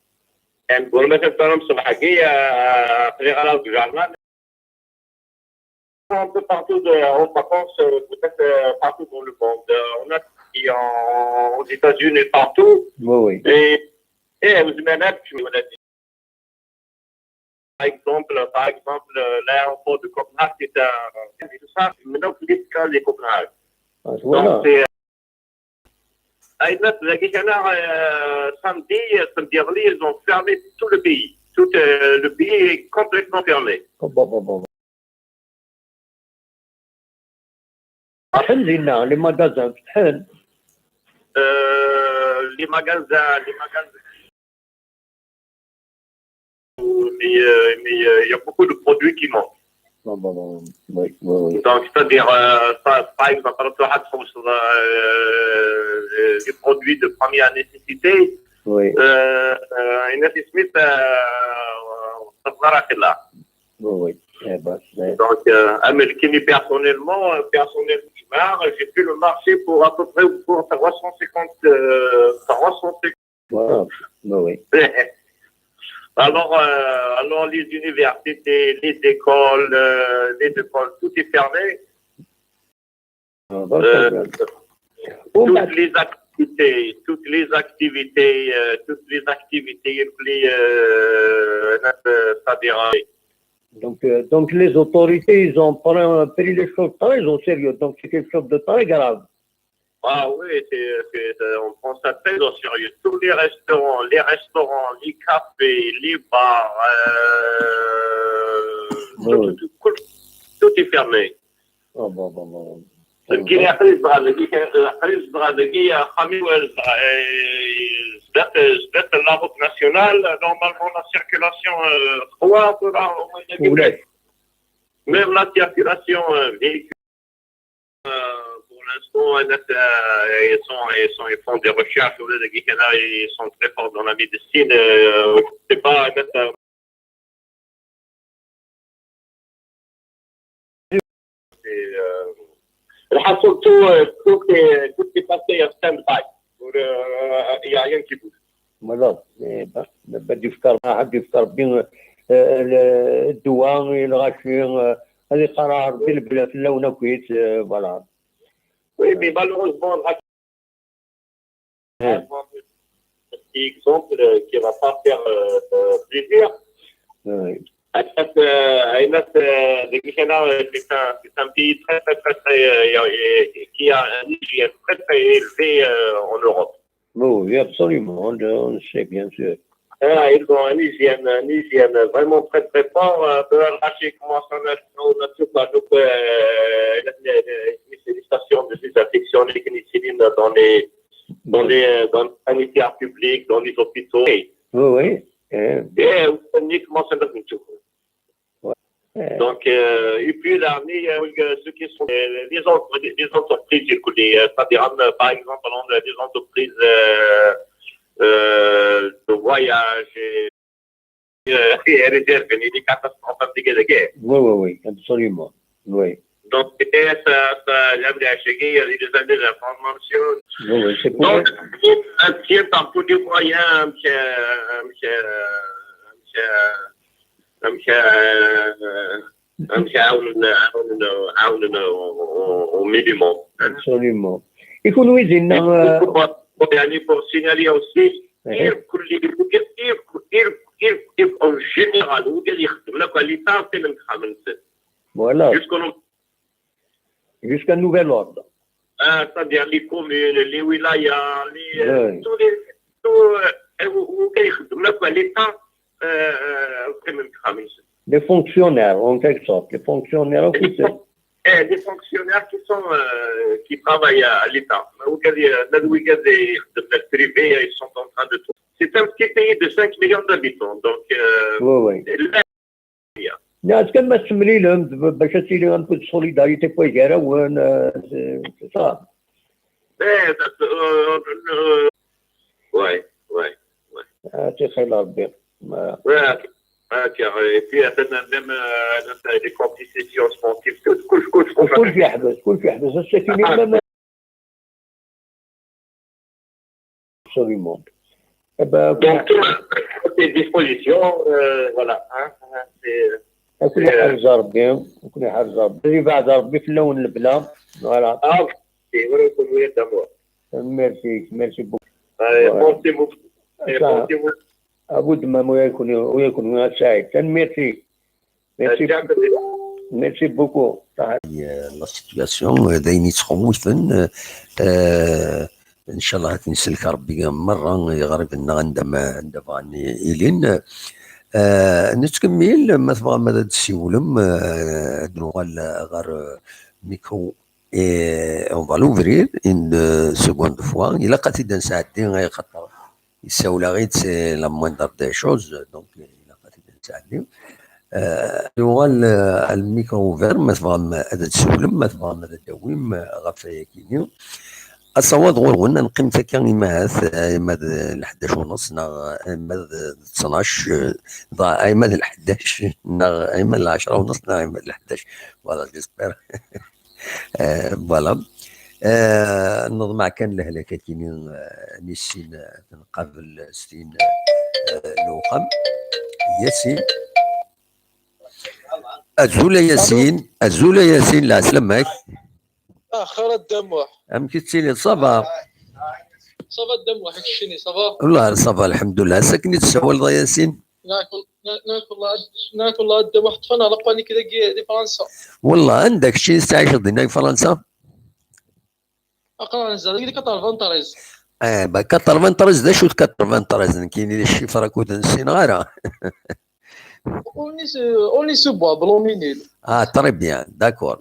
Et pour le mettre en place, il y a, euh, un peu partout de, en vacances, euh, peut-être, euh, partout dans le monde. Euh, on a qui en, aux États-Unis, partout. Oui, oui. Et Eh, vous avez un, par exemple, par exemple, l'aéroport de Copenhague, c'est un, c'est ça, maintenant, c'est l'escale de Copenhague. Ah, voilà. Donc, c'est, euh, ah, il y a, il y a quelqu'un là, euh, samedi, euh, samedi dernier, ils ont fermé tout le pays. Tout, euh, le pays est complètement fermé. Oh, bon, bon, bon. فتحن لينا les magasins فتحن. Euh, les magasins, les magasins. Mais, euh, mais, euh, il y a beaucoup de produits qui manquent. Bon, bon, bon, oui, oui, oui. Donc, c'est-à-dire, euh, ça, par exemple, euh, euh, les produits de première nécessité, oui, euh, euh, il y en a qui se mettent, euh, Donc, euh, Amelkini, personnellement, euh, personnellement, j'ai fait le marché pour à peu près pour trois cent cinquante, euh, trois cent cinquante. Voilà. Oui, oui. Alors, euh, alors, les universités, les écoles, euh, les écoles, tout est fermé. Ah, euh, toutes les activités, toutes les activités, euh, toutes les activités, les, euh, euh, c'est-à-dire, euh, donc, euh, donc les autorités, ils ont pris, pris les choses très au sérieux. Donc c'est quelque chose de très grave. Ah oui, c'est, c'est, euh, on prend ça très au sérieux. Tous les restaurants, les restaurants, les cafés, les bars, euh, tout, tout, tout, tout est fermé. Bon, bon, bon, bon. Nekkini aql-i zedɣeɣ dagi, aql-i zedɣeɣ dagi, axxam-iw, eh, sdat, sdat la route nationale, normalement la circulation, euh, trois, trois, au moins, même la circulation, euh, véhicule, euh, pour l'instant, euh, ils sont, ils sont, ils font des recherches, au lieu de, ils sont très forts dans la médecine, euh, je sais pas, euh, C'est, euh, الحاصل tout, tout est, tout est passé en stand-by. Il n'y a rien qui bouge. Voilà. Eh ben, Rabbi yefk, Rabbi yefk, Rabbi, euh, le, الدواء, الغاشي, euh, هذه قرار بالبلاد في اللون كويس, euh, voilà. Oui, mais malheureusement, un petit exemple, euh, qui va pas faire, euh, euh, plaisir. Oui. Aïnat, euh, Aïnat, euh, le Ghana, euh, c'est un, c'est un pays très, très, très, très, euh, euh, qui a une hygiène très, très élevée, euh, en Europe. Oui, oui, absolument, on, on le sait, bien sûr. Ah, ils ont une hygiène, une hygiène vraiment très, très fort. Euh, de la lâcher, comment ça, on a, on a tout, quoi. Donc, euh, les, les, les, les stations de désinfection, les pénicillines dans les, dans les, euh, dans les sanitaires publics, dans les hôpitaux. Oui, oui. Et, euh, on a tout. Ouais. Donc, euh, et puis, l'armée, euh, ceux qui sont, euh, les, entre-, les entreprises, écoutez, euh, c'est-à-dire, euh, par exemple, dans les entreprises, euh, euh, de voyage, et, euh, et réserve, il y a des catastrophes, des guerres. Oui, oui, oui, absolument. Oui. Donc, c'était ça, ça, il y a des, il y a des informations. Oui, oui, c'est pour... Donc, un petit, un petit peu de moyens, un petit, un petit, un petit, un petit, euh, un petit, عاون، عاون، عاون au, au, au minimum. Absolument. يكون ويزينا، آه، يعني pour signaler aussi, إيه. إير كل، إير، إير، إير، إير، en général, وقال يخدم لك على l'État في من خمس. Voilà. Jusqu'au Jusqu'à nouvel ordre. Ah, c'est-à-dire les communes, les wilayas, les, euh, tous les, tout, euh, وكيخدم لك l'État, euh, euh, في من خمس. Les fonctionnaires, en quelque sorte, les fonctionnaires officiels. Eh, les fonctionnaires qui sont, euh, qui travaillent à, à l'État. وكذا، هذا وكذا يخدم لك privé, ils sont en train de tout. C'est un petit pays de cinq millions d'habitants, donc, euh, oui, oui. لا، كان ما تسملي لهم باش تسيلي un peu de solidarité في وجهه وين، آه، c'est ça. Eh, euh, euh, ouais, ouais, ouais. آه، تي خير ربي. ما... Ouais, ouais, car, euh, et puis, euh, même, euh, les compétitions sportives, tout, كل، كل، كل، كل شيء يحبس، كل شيء يحبس. السكينة même Absolument. Eh ben, donc, tout à tes dispositions, euh, voilà, hein, hein, c'est, أكون c'est, euh, حافظ ربي، أكون حافظ ربي. اللي بعد ربي في اللون البلا. Voilà. Ah, c'est vrai que vous êtes d'amour. Merci, merci beaucoup. Allez, voilà. Pensez beaucoup. Abu Dmam, ula d kenwi, ula d kenwi a Saɛid. Tanemmirt-ik. Merci, merci beaucoup. La situation, euh, d ayen yettxewwifen, euh, ncallah ad t-isellek Rebbi merra iɣriben-nneɣ anda ma, anda bɣan ilin. Euh, nettkemmil, ma tebɣam ad d-tessiwlem, euh, ad nuɣal ɣer, euh, micro. Et on va l'ouvrir une, euh, seconde fois. Ilaq ad t-id-nesɛeddi, ay xaṭer issawel-aɣ-id, c'est la moindre des choses, donc ilaq ad t-id-nesɛeddi. Euh, yuɣal, euh, le micro ouvert, ma tebɣam ad d-tessiwlem, ma tebɣam ad d-tawim, euh, ɣef wayagi-nni. Asawaḍ ɣur-wen, ad neqqim akka imahat, euh, ima d lḥdac u nneṣ, neɣ ima d ttnac, euh, dɣa ima d lḥdac, neɣ ima d lɛecra u nneṣ, neɣ ima d lḥdac. Voilà, j'espère. Euh, voilà. Euh, neḍmeɛ kan lehlak-agi-nni, euh, nissin, euh, tenqabel s tin, euh, n uxxam. Yasin. Azul a Yasin, azul a Yasin, lɛeslama-k. Axir a Dda Muḥ. Amek i tettiliḍ, ça va? Ça va a Dda Muḥ, keččini, ça va? Wallah, ça va, lḥemdullah. Ass akken i d-tessawaleḍ a Yasin? Nekk, nekk, nekk, wallah, nekk, wallah, a Dda Muḥ, ṭṭfen ɣer lakwalik dagi di Fransa. Wallah, anda keččini tettɛiceḍ dinna di Fransa? Aql-aɣ nezdeɣ dagi di quatre-vingt-treize. Eh, ba quatre-vingt-treize, d acu d quatre-vingt-treize? Nekkini d ccifra akud ur ssineɣ ara. On est, euh, on est sous bois, Blanc-Mesnil. Ah, très bien, d'accord.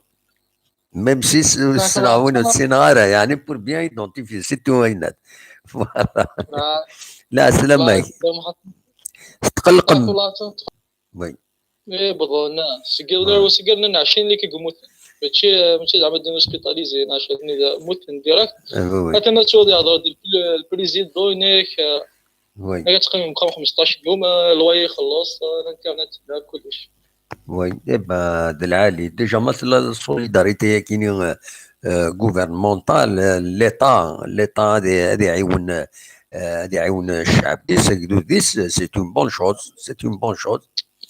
Même si s-, ssneɣ win ur ssineɣ ara, yeɛni, pour bien identifier, c'est tout, aynat. Voilà. Ah. Lɛeslama-k. Tetqellqem. Oui. Eh, wwḍen, ah, seg yiḍ, seg yiḍ n ɛecrin lli k-yemmuten. Mačči, mačči zeɛma d hospitalisé, neɣ cɛni d-, mmuten direct. Ah, oui, oui. Atan ad twaḍ yehḍer-d le, le président-inek, ah, oui. Ad teqqimem deg uxxam xmesṭac yum, ah, loyer ixelleṣ, ah, l'internet, ah, kullec. Oui, eh ben, d lɛali. Déjà, ma tella solidarité-agi-nni, euh, euh, gouvernementale, euh, l'État, l'État ad, ad iɛiwen, euh, ad iɛiwen ccɛeb-is, agdud-is, c'est une bonne chose, c'est une bonne chose.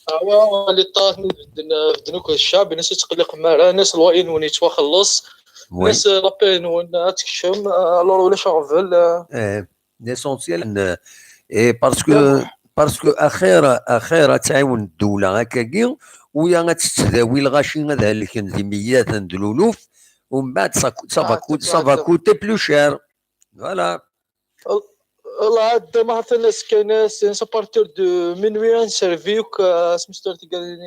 Ah, wa, wa, l'État, bedden, bedden akk d ccɛeb, ines ur ttqelliqem ara, ines loyer-nwen yettwaxelleṣ, oui, ines, euh, la paie-nwen ad tekcem, euh, alors ulac aɣbel, euh. Eh, l'essentiel, euh, et parce que, parce que axir, axir ad tɛiwen ddewla akkagi, uya ad tettdawi lɣaci ad helken d imiyaten d luluf, umbeɛd ça cou-, ça va coûter, ça va coûter plus cher. Voilà. Wallah, a Dda Muḥ, atan azekka-ines, à partir de minuit, ad nservi akk, euh, asmestur tiggarin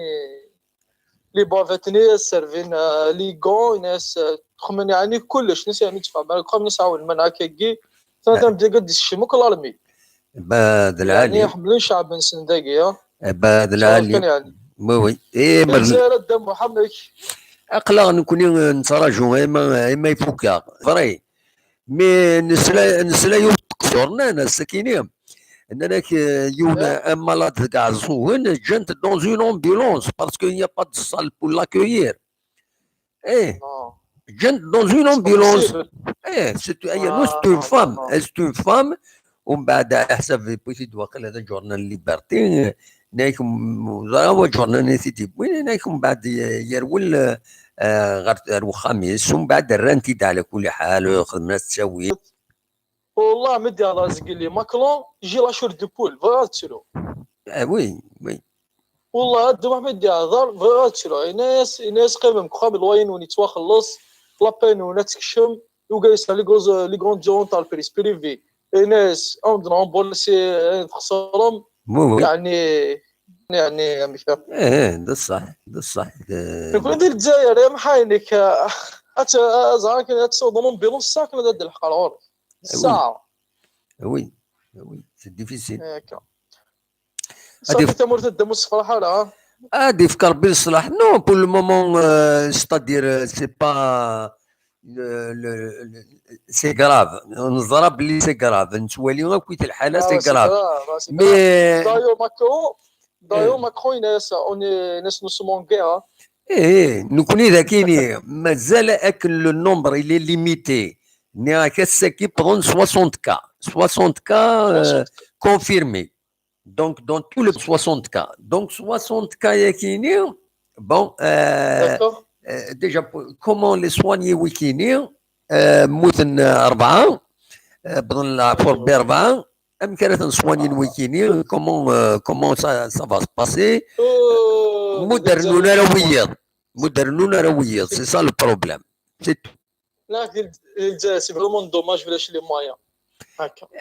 les bavettes-nni, ad servin, euh, les gants, ines, euh, xemmen, yeɛni, kullec, ines, yeɛni, tfehmem, comme ines, ɛawen, man, akkagi, atan, eh, tamedyaga ad d-isekcem akk l'armée. Ba d lɛali. Yeɛni, ḥemmlen ccɛeb-nsen dagi, ah. Eh, ba d lɛali. Kan, yeɛni. Oui, oui. Eh, ma d-, a Dda Muḥ, amek? Aql-aɣ nekkni, eh, nettraǧu, ima, ima ifukk-aɣ. Vrai. Mais nesla, nesla yiwen n uqṣur, nnan-as sakini, nnan-ak, euh, yiwen, eh, un malade deg Ɛeẓẓugen, ǧǧan-t dans une ambulance parce qu'il n'y a pas de salle pour l'accueillir. Eh, ǧǧan-t dans une ambulance. Eh, c'est, eh, non, c'est une femme, c'est une femme. Umbeɛd, aḥsab yewwi-t-id waqila d aǧurnal Liberté, Nna-k, m-, ẓriɣ wa ǧurnan i t-id-yewwin, nna-k, mbeɛd y-, yerwel, eh, ɣer, ɣer wexxam-is, umbeɛd rran-t-id ɛla kulli ḥal, xedmen-as ttawil. Wallah, mi d-yehḍer zgelli Macron, j'ai la chair de poule, bɣiɣ ad ttruɣ. Ah, oui, oui. Wallah, a Dda Muḥ, mi d-yehḍer, bɣiɣ ad ttruɣ. Yenna-yas, yenna-yas, qqimem deg uxxam, lwayen-nwen yettwaxelleṣ, la paie-nwen ad tekcem, ugar yesɛa les grandes, les grandes entreprises privées. Yenna-yas, ad wen-d-nrembursi ayen txeṣrem. Oui, oui. Yeɛni, yeɛni, amek? Eh, eh, d ṣṣeḥ, d ṣṣeḥ. Eh, nekkni di Lezzayer, ya mḥaynek, ad t-, ad ẓreɣ akken ad tessiwḍem ambulance, akken ad d-lḥeqq ɣur-k. Eh, oui. Ssaɛa. Eh, oui. Eh, oui, c'est difficile. Eh, akka. Ad safi if-, tamurt ad d-, ur tessefraḥ ara, ha? Ad ifk Rebbi leṣlaḥ. Non, pour le moment, euh, c'est-à-dire, euh, c'est pas, le, le, le, c'est grave. Neẓra belli c'est grave. Nettwali akk lḥala, ah, c'est grave. Ah, c'est grave. Mais d'ailleurs, Macron, d'ailleurs, eh, Macron, il est, on est, nous sommes en guerre, hein. Eh, eh, nekkni d akini, mazal akken le nombre, il est limité. Nniɣ-ak ass-agi, pran soixante cas. Soixante cas, euh, confirmés. Donc, dans tous les soixante cas. Donc, soixante cas yakini, bon, euh, euh, déjà, pour, comment les soigner wikini, euh, mmuten, euh, rebɛa, euh, bḍan leɛfur bi rebɛa, Amek ara ten-soignin wikini? Comment, euh, comment ça, ça va se passer? Modernun ara wiyiḍ. Modernun ara wiyiḍ. C'est ça le problème. C'est tout. Là, c'est vraiment dommage, village les moyens.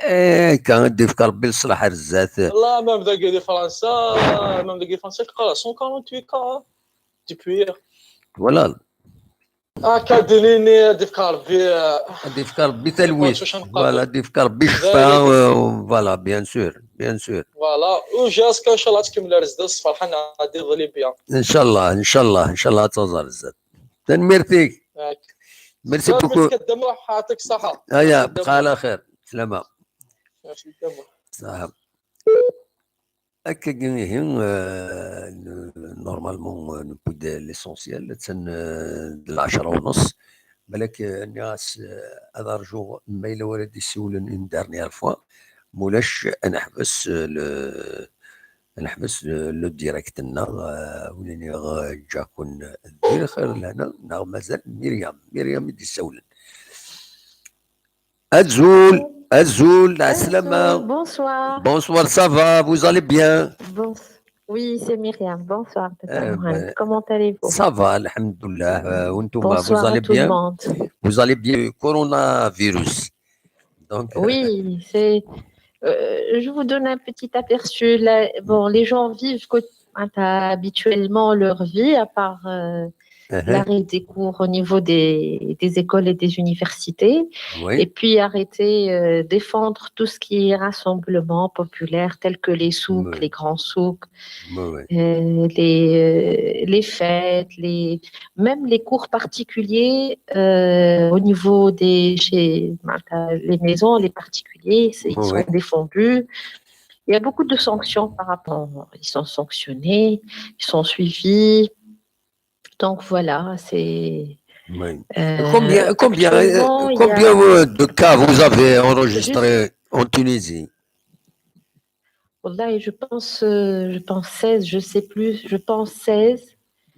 Eh, quand des carbil صلاح الزات. Là, même dans les Français, même dans les Français, cent quarante-huit cas depuis hier. Voilà. Ah, Kadilini, des carbil. Des carbil, voilà, des carbil, euh, voilà, bien sûr, bien sûr. Voilà, وجاسك ان شاء الله تكمل الرزق فرحان غادي يظلي بيان. ان شاء الله، ان شاء الله، ان شاء الله تزال الزاد. تنميرتك. Merci beaucoup. كدموح، يعطيك الصحة. هيا بقى على خير. سلامة. Merci كدموح. صح. هكا ihi, euh, normalement, euh, نبدا l'essentiel, atan, euh, d lɛecṛa u نص. Balak, euh, nniɣ-as, euh, ad rǧuɣ ma yella wara d-isiwlen une dernière fois. Mulac, ad neḥbes, euh, le, ad neḥbes le, le direct-nneɣ, euh, win iniɣ, euh, ǧǧaɣ-ken di lxir lehna, neɣ mazal Myriam, Myriam i d-issawlen. Azul, azul, ɛeslama. Bonsoir. Bonsoir, ça va, vous allez bien? Bon. Oui, c'est Myriam. Bonsoir, Tata Mohamed. Comment allez-vous? Ça va, alhamdoulilah. Euh, وانتم, vous allez bien? Vous allez bien? Coronavirus. Donc, oui, c'est. Euh, je vous donne un petit aperçu. Là, bon, les gens vivent quo- habituellement leur vie, à part euh, l'arrêt des cours au niveau des, des écoles et des universités. Oui. Et puis arrêter, euh, défendre tout ce qui est rassemblement populaire, tel que les souks, Oui. les grands souks, Oui, oui. euh, les, euh, les fêtes, les, même les cours particuliers euh, au niveau des chez, les maisons, les particuliers, c'est- ils Oui, sont oui. Défendus. Il y a beaucoup de sanctions par rapport. Ils sont sanctionnés, ils sont suivis. Donc voilà, c'est. Oui. euh, Combien, combien, actuellement, il y a- combien euh, de cas vous avez enregistré en Tunisie? Wallah, je pense, euh, je pense seize, je sais plus, je pense seize.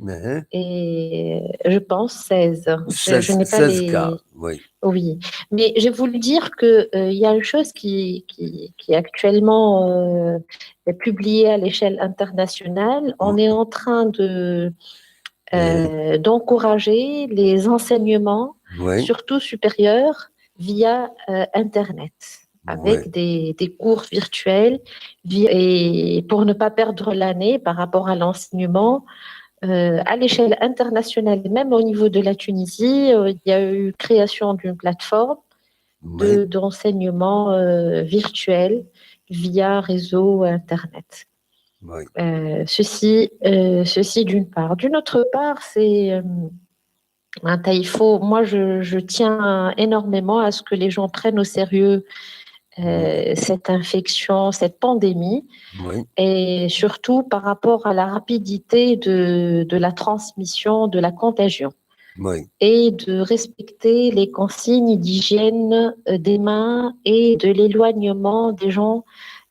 Hein? Et je pense seize. Je, je seize, n'ai pas seize les... cas, oui. Oui, mais je voulais dire que euh, il y a une chose qui, qui, qui est actuellement euh, publiée à l'échelle internationale. On est en train de euh, d'encourager les enseignements, Oui. surtout supérieurs, via euh, Internet, avec Oui. des, des cours virtuels, vi- et pour ne pas perdre l'année par rapport à l'enseignement. Euh, à l'échelle internationale, et même au niveau de la Tunisie, euh, il y a eu création d'une plateforme de- Oui. d'enseignement euh, virtuel via réseau Internet. Oui. Euh, ceci, euh, ceci d'une part. D'une autre part, c'est euh, enfin, il faut, moi, je, je tiens énormément à ce que les gens prennent au sérieux euh, cette infection, cette pandémie, Oui. et surtout par rapport à la rapidité de, de la transmission, de la contagion, Oui. et de respecter les consignes d'hygiène euh, des mains et de l'éloignement des gens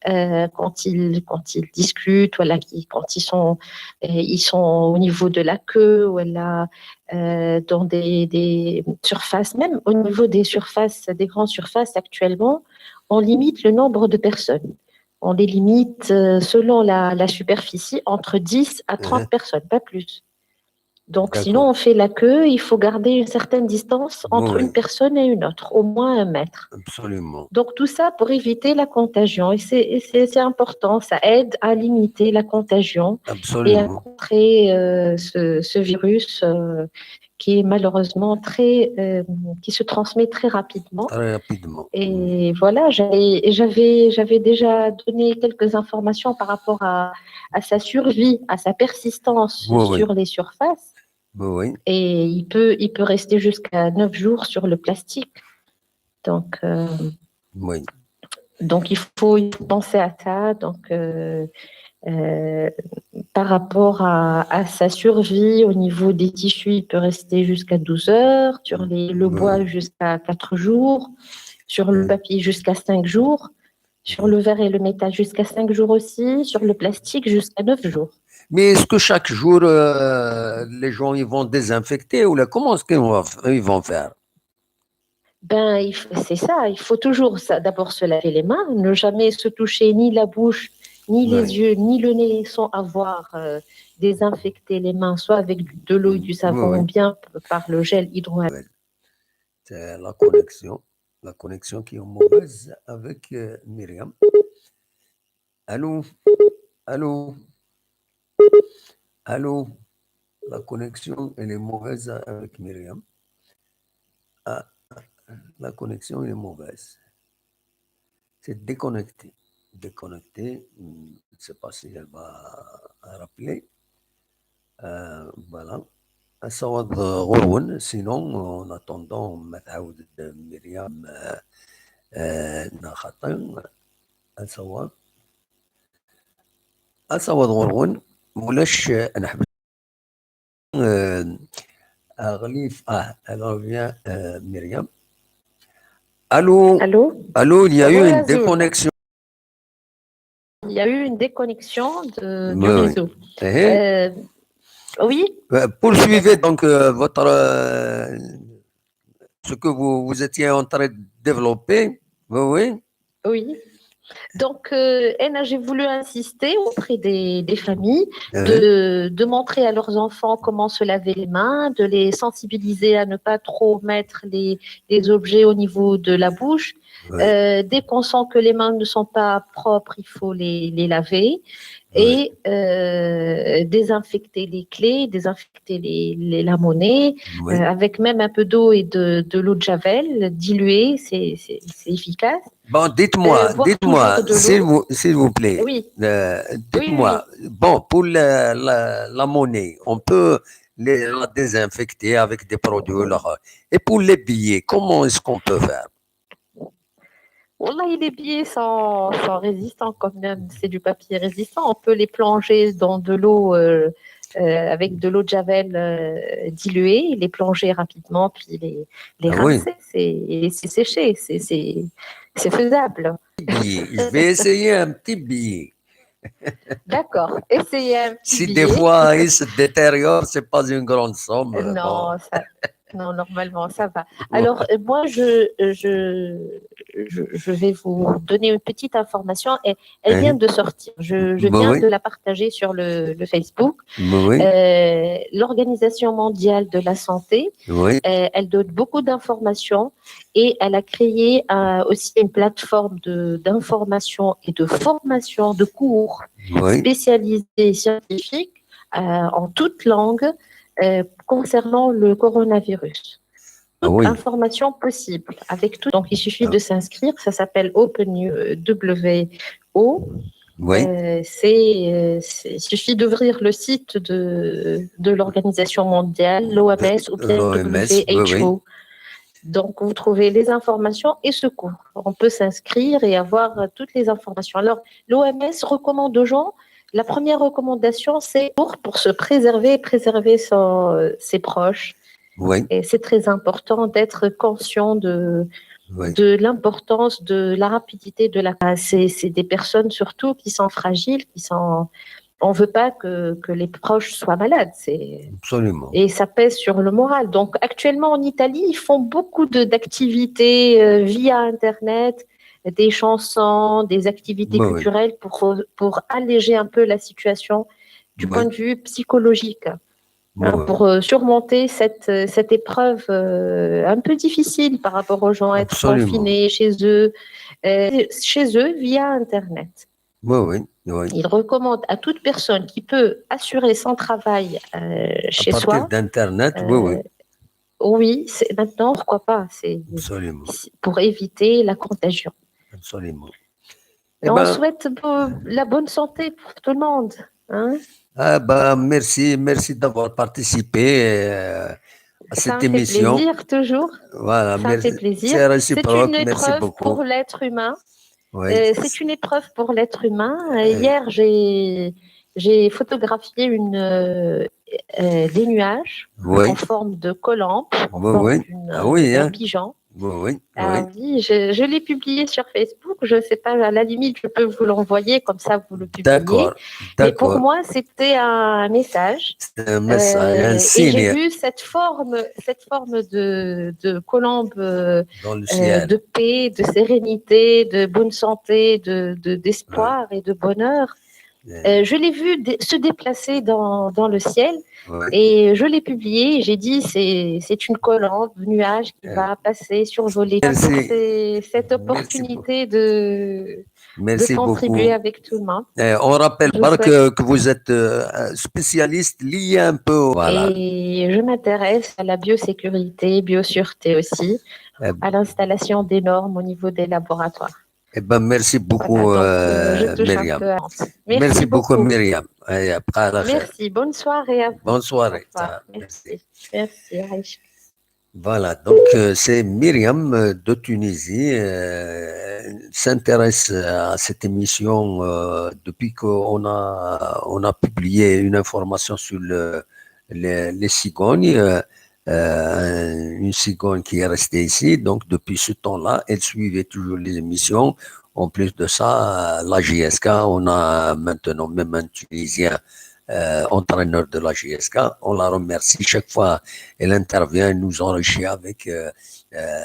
euh, quand ils, quand ils discutent, voilà, qui- quand ils sont, euh, ils sont au niveau de la queue, voilà, euh, dans des, des surfaces, même au niveau des surfaces, des grandes surfaces actuellement, on limite le nombre de personnes. On les limite euh, selon la, la superficie entre dix à trente Mhm. Personnes, pas plus. Donc, D'accord. Sinon, on fait la queue, il faut garder une certaine distance entre Oui, oui. Une personne et une autre, au moins un mètre. Absolument. Donc, tout ça pour éviter la contagion. Et c'est et c'est- c'est important, ça aide à limiter la contagion et à Absolument. contrer euh, ce, ce virus euh, qui est malheureusement très, euh, qui se transmet très rapidement. Très rapidement. Et voilà, j'avais, j'avais, j'avais déjà donné quelques informations par rapport à, à sa survie, à sa persistance Oui, oui. Sur les surfaces. Oui, oui. Et il peut, il peut rester jusqu'à neuf jours sur le plastique. Donc, euh, Oui. donc il faut, il faut penser à ça. Donc, euh, euh, par rapport à, à sa survie, au niveau des tissus, il peut rester jusqu'à douze heures. Sur les, le Oui. Bois, jusqu'à quatre jours. Sur le Oui. Papier, jusqu'à cinq jours. Sur Oui. Le verre et le métal, jusqu'à cinq jours aussi. Sur le plastique, jusqu'à neuf jours. Mais est-ce que chaque jour, euh, les gens ils vont désinfecter ou là, comment est-ce qu'ils vont, ils vont faire? Ben, il f- c'est ça, il faut toujours ça, d'abord se laver les mains, ne jamais se toucher ni la bouche, ni les yeux, ni le nez sans avoir euh, désinfecté les mains, soit avec de l'eau et du savon ou bien p- par le gel hydroalcoolique. C'est la connexion, la connexion qui est mauvaise avec euh, Myriam. Allô? Allô? Allô? La connexion, elle est mauvaise avec Myriam. Ah, la connexion est mauvaise. C'est déconnecté. Déconnecté. Hmm, je ne sais pas si elle va rappeler. Euh, voilà. Asawaḍ ɣur-wen, sinon, en attendant, ma tɛawed-d Myriam, euh, euh, neɣ xaṭi, asawaḍ. Asawaḍ ɣur-wen, mulac, euh, neḥbes. Euh, Aɣlif, ah, elle revient, euh, Myriam. Allô? Allô? Allô, il y a eu Bonjour, une Azou. Déconnexion. Il y a eu une déconnexion de, du Oui, oui. Réseau. Eh? Euh, oui, Euh, poursuivez donc euh, votre euh, ce que vous, vous étiez en train de développer. Oui, oui. Oui. Donc, euh, Anna, j'ai voulu insister auprès des, des familles Euh, de, de montrer à leurs enfants comment se laver les mains, de les sensibiliser à ne pas trop mettre les, les objets au niveau de la bouche. ouais. Euh, dès qu'on sent que les mains ne sont pas propres, il faut les, les laver Ouais. et euh, désinfecter les clés, désinfecter les, les, la monnaie, Oui. euh, avec même un peu d'eau et de, de l'eau de Javel diluée, c'est c'est- c'est efficace. Bon, dites-moi, Euh, boire dites-moi, toujours de s'il l'eau. vous, s'il vous plaît, Oui, euh, oui, oui. dites-moi, bon, pour la, la, la monnaie, on peut les, la désinfecter avec des produits. Là. Et pour les billets, comment est-ce qu'on peut faire? Wallah, les billets sont, sont résistants quand même. C'est du papier résistant. On peut les plonger dans de l'eau euh, euh, avec de l'eau de Javel euh, diluée, les plonger rapidement, puis les, les Ah oui. Rincer, c'est et laisser sécher. C'est c'est- c'est faisable. Billet. Je vais essayer un petit billet. D'accord. Essayez un petit Si des billet. Fois il se détériore, c'est pas une grande somme. Euh, euh, Non, bon. Ça, non, normalement, ça va. Alors, euh, moi, je, euh, je, je, je vais vous donner une petite information. Elle, elle Hein? Vient de sortir. Je, je Bah viens oui. De la partager sur le, le Facebook. Bah oui. Euh, L'Organisation mondiale de la santé, Oui. euh, elle donne beaucoup d'informations et elle a créé euh, aussi une plateforme de- d'information et de formation de cours Oui. Spécialisés et scientifiques euh, en toute langue euh, concernant le coronavirus. Ah Toute oui. Information possible avec tout. Donc, il suffit Ah. De s'inscrire. Ça s'appelle Open W O. Oui. Euh, c'est, euh, c'est- il suffit d'ouvrir le site de, de l'Organisation mondiale, l'O M S ou bien L'O M S, oui, oui. W H O. Donc, vous trouvez les informations et ce cours. On peut s'inscrire et avoir euh, toutes les informations. Alors, l'O M S recommande aux gens, la première recommandation, c'est pour, pour se préserver et préserver son, euh, ses proches. Oui. Et c'est très important d'être conscient de, Oui. De l'importance de la rapidité de la. C'est c'est des personnes surtout qui sont fragiles, qui sont. On veut pas que, que les proches soient malades. C'est Absolument. Et ça pèse sur le moral. Donc actuellement en Italie, ils font beaucoup de d'activités euh, via Internet, des chansons, des activités Bah oui. Culturelles pour pour alléger un peu la situation du Oui. Point de vue psychologique. Bah Hein, oui. Pour euh, surmonter cette, euh, cette épreuve euh, un peu difficile par rapport aux gens, être Absolument. Confinés chez eux, euh, chez eux via Internet. Oui, oui, oui. Il recommande à toute personne qui peut assurer son travail euh, chez À partir soi. D'Internet, oui, oui. Oui, c'est maintenant, pourquoi pas, c'est Absolument. Pour éviter la contagion. Absolument. Et eh on ben, souhaite la bonne santé pour tout le monde. Hein. Ah ben, merci, merci d'avoir participé euh, à cette émission. Ça me fait plaisir, toujours. Voilà, ça merci. Me fait plaisir. C'est réciproque. C'est une épreuve pour l'être humain. Oui. Euh, c'est une épreuve pour l'être humain. Oui. Hier, j'ai j'ai photographié une, euh, euh, des nuages oui. En forme de colombe, en oui, forme oui. Ah oui, hein. D'un pigeon. Oui, oui, Ah oui. Oui, je, je l'ai publié sur Facebook. Je ne sais pas, à la limite, je peux vous l'envoyer, comme ça vous le publiez. D'accord, Mais pour d'accord. Moi, c'était un message. C'est un message, Euh, un et j'ai signe vu cette forme, cette forme de, de colombe euh, dans le euh, ciel. de paix, de sérénité, de bonne santé, de, de- d'espoir et de bonheur. Euh, Euh, je l'ai vu dé- se déplacer dans, dans le ciel ouais. Et je l'ai publié. J'ai dit, c'est, c'est une colombe, nuage qui Euh, va passer, survoler. Merci. C'est cette Merci beaucoup. Opportunité de, de Merci beaucoup. Contribuer avec tout le monde. Euh, on rappelle Je Marc souhaite que, que vous êtes euh, un spécialiste lié un peu. Voilà. Et je m'intéresse à la biosécurité, biosûreté aussi, Euh, à l'installation des normes au niveau des laboratoires. Eh ben, merci beaucoup, Voilà, donc, euh, je euh, touche un Myriam. peu à... Merci beaucoup, Myriam. Et après, à la khair. Merci, bonne soirée à vous. Bonne soirée. Au revoir. Ah, merci. Merci, merci, Aïcha. Voilà, donc euh, c'est Myriam euh, de Tunisie euh, s'intéresse à cette émission euh, depuis qu'on a, on a publié une information sur le, les, les cigognes, euh, euh, une cigogne qui est restée ici. Donc depuis ce temps-là, elle suivait toujours les émissions. En plus de ça, la J S K, on a maintenant même un Tunisien euh, entraîneur de la J S K. On la remercie chaque fois. Elle intervient, elle nous enrichit avec, euh, euh,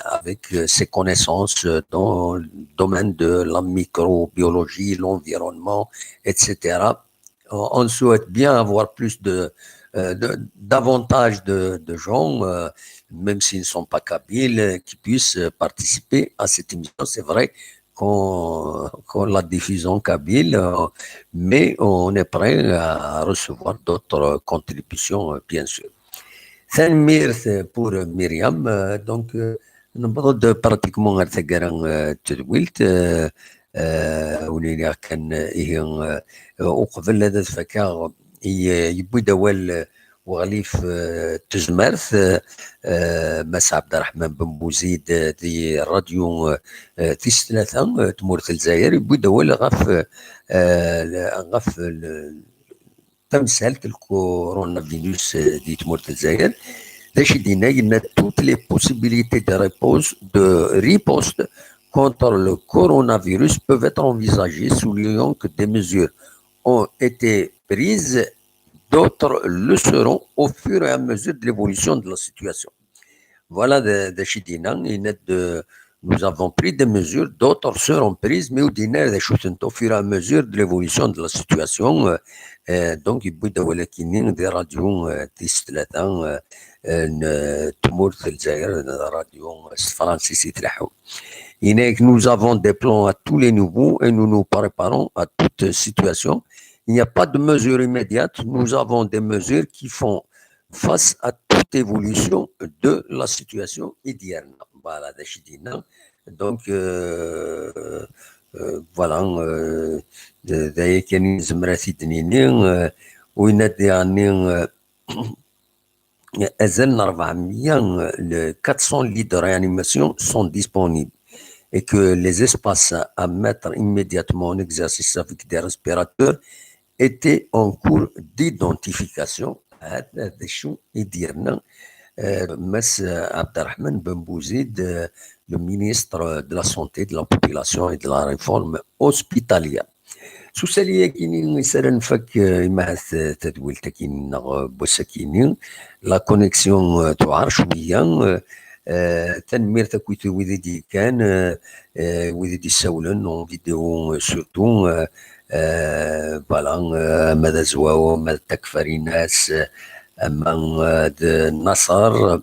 avec euh, ses connaissances euh, dans le domaine de la microbiologie, l'environnement, et cetera. On on souhaite bien avoir plus de, euh, de- davantage de, de gens, euh, même s'ils ne sont pas kabyles, euh, qui puissent euh, participer à cette émission. C'est vrai qu'on qu'on la diffuse en kabyle, euh, mais on est prêt à recevoir d'autres contributions, euh, bien sûr. Tanemmirt pour Myriam. Euh, donc, euh, نبض pratiquement ar taggara euh, tedwilt. Euh, euh, ولينا كان هي euh, وقبل هذا فكا يبوي دوال وغليف آه، تزمارت آه، آه، ماس عبد الرحمن بن بوزيد آه، دي راديو آه، آه، تيس ثلاثة آه، تمورت الجزائر يبوي دوال غف آه، غف ال- تمثالت الكورونا فيروس آه، دي تمورت الجزائر. ذا شي دينا قلنا toutes les possibilités de réponse de riposte contre le coronavirus peuvent être envisagées, soulignant que des mesures ont été prises, d'autres le seront au fur et à mesure de l'évolution de la situation. Voilà de, de Chidina, il est de, nous avons pris des mesures, d'autres seront prises, mais au dîner, au fur et à mesure de l'évolution de la situation, euh, euh, donc il y a des radios, euh, des radios, euh, français, c'est très haut. Il est que nous avons des plans à tous les niveaux et nous nous préparons à toute situation. Il n'y a pas de mesures immédiates. Nous avons des mesures qui font face à toute évolution de la situation idéale. Voilà, d acu i d-yenna. Donc, euh, euh, voilà, euh, d d aya kan i nezmer ad t-id-nini. Euh, win ad d-iɛni, euh, azal n rebɛemya, euh, le quatre cents lits de réanimation sont disponibles et que les espaces à mettre immédiatement en exercice avec des respirateurs étaient en cours d'identification. Hada d acu i d-yerna, euh, Mass Abderrahmane Ben Bouzid, euh, le ministre de la Santé, de la Population et de la Réforme Hospitalière. S usali-agi-ni i s ara nfak, euh, imahat, euh, tadwilt-agi-ni neɣ, euh, n wass-agi-ni, la connexion, euh, tuɛer cwiya, euh, euh, tanemmirt akkit wid i d-yekkan, euh, euh, wid i d-issawlen en vidéo, euh, surtout, euh, euh, voilà, euh, ama d Azwaw, ama d Takfarinas, euh, ama, euh, d Naṣer,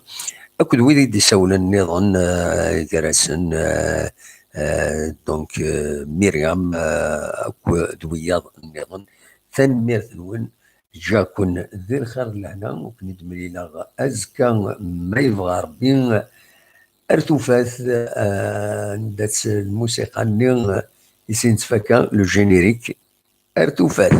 akked wid i d-issawlen nniḍen, euh, gar-asen, euh, euh, donc, euh, Myriam, euh, akked wiyaḍ nniḍen. Tanemmirt-nwen, ǧǧiɣ-ken di lxir d lehna, ur ken-id-mlileɣ azekka ma yebɣa Rebbi. Ar tufat, euh, anda-tt lmusiqa-nni i s-nettfaka, le générique. Ar tufat.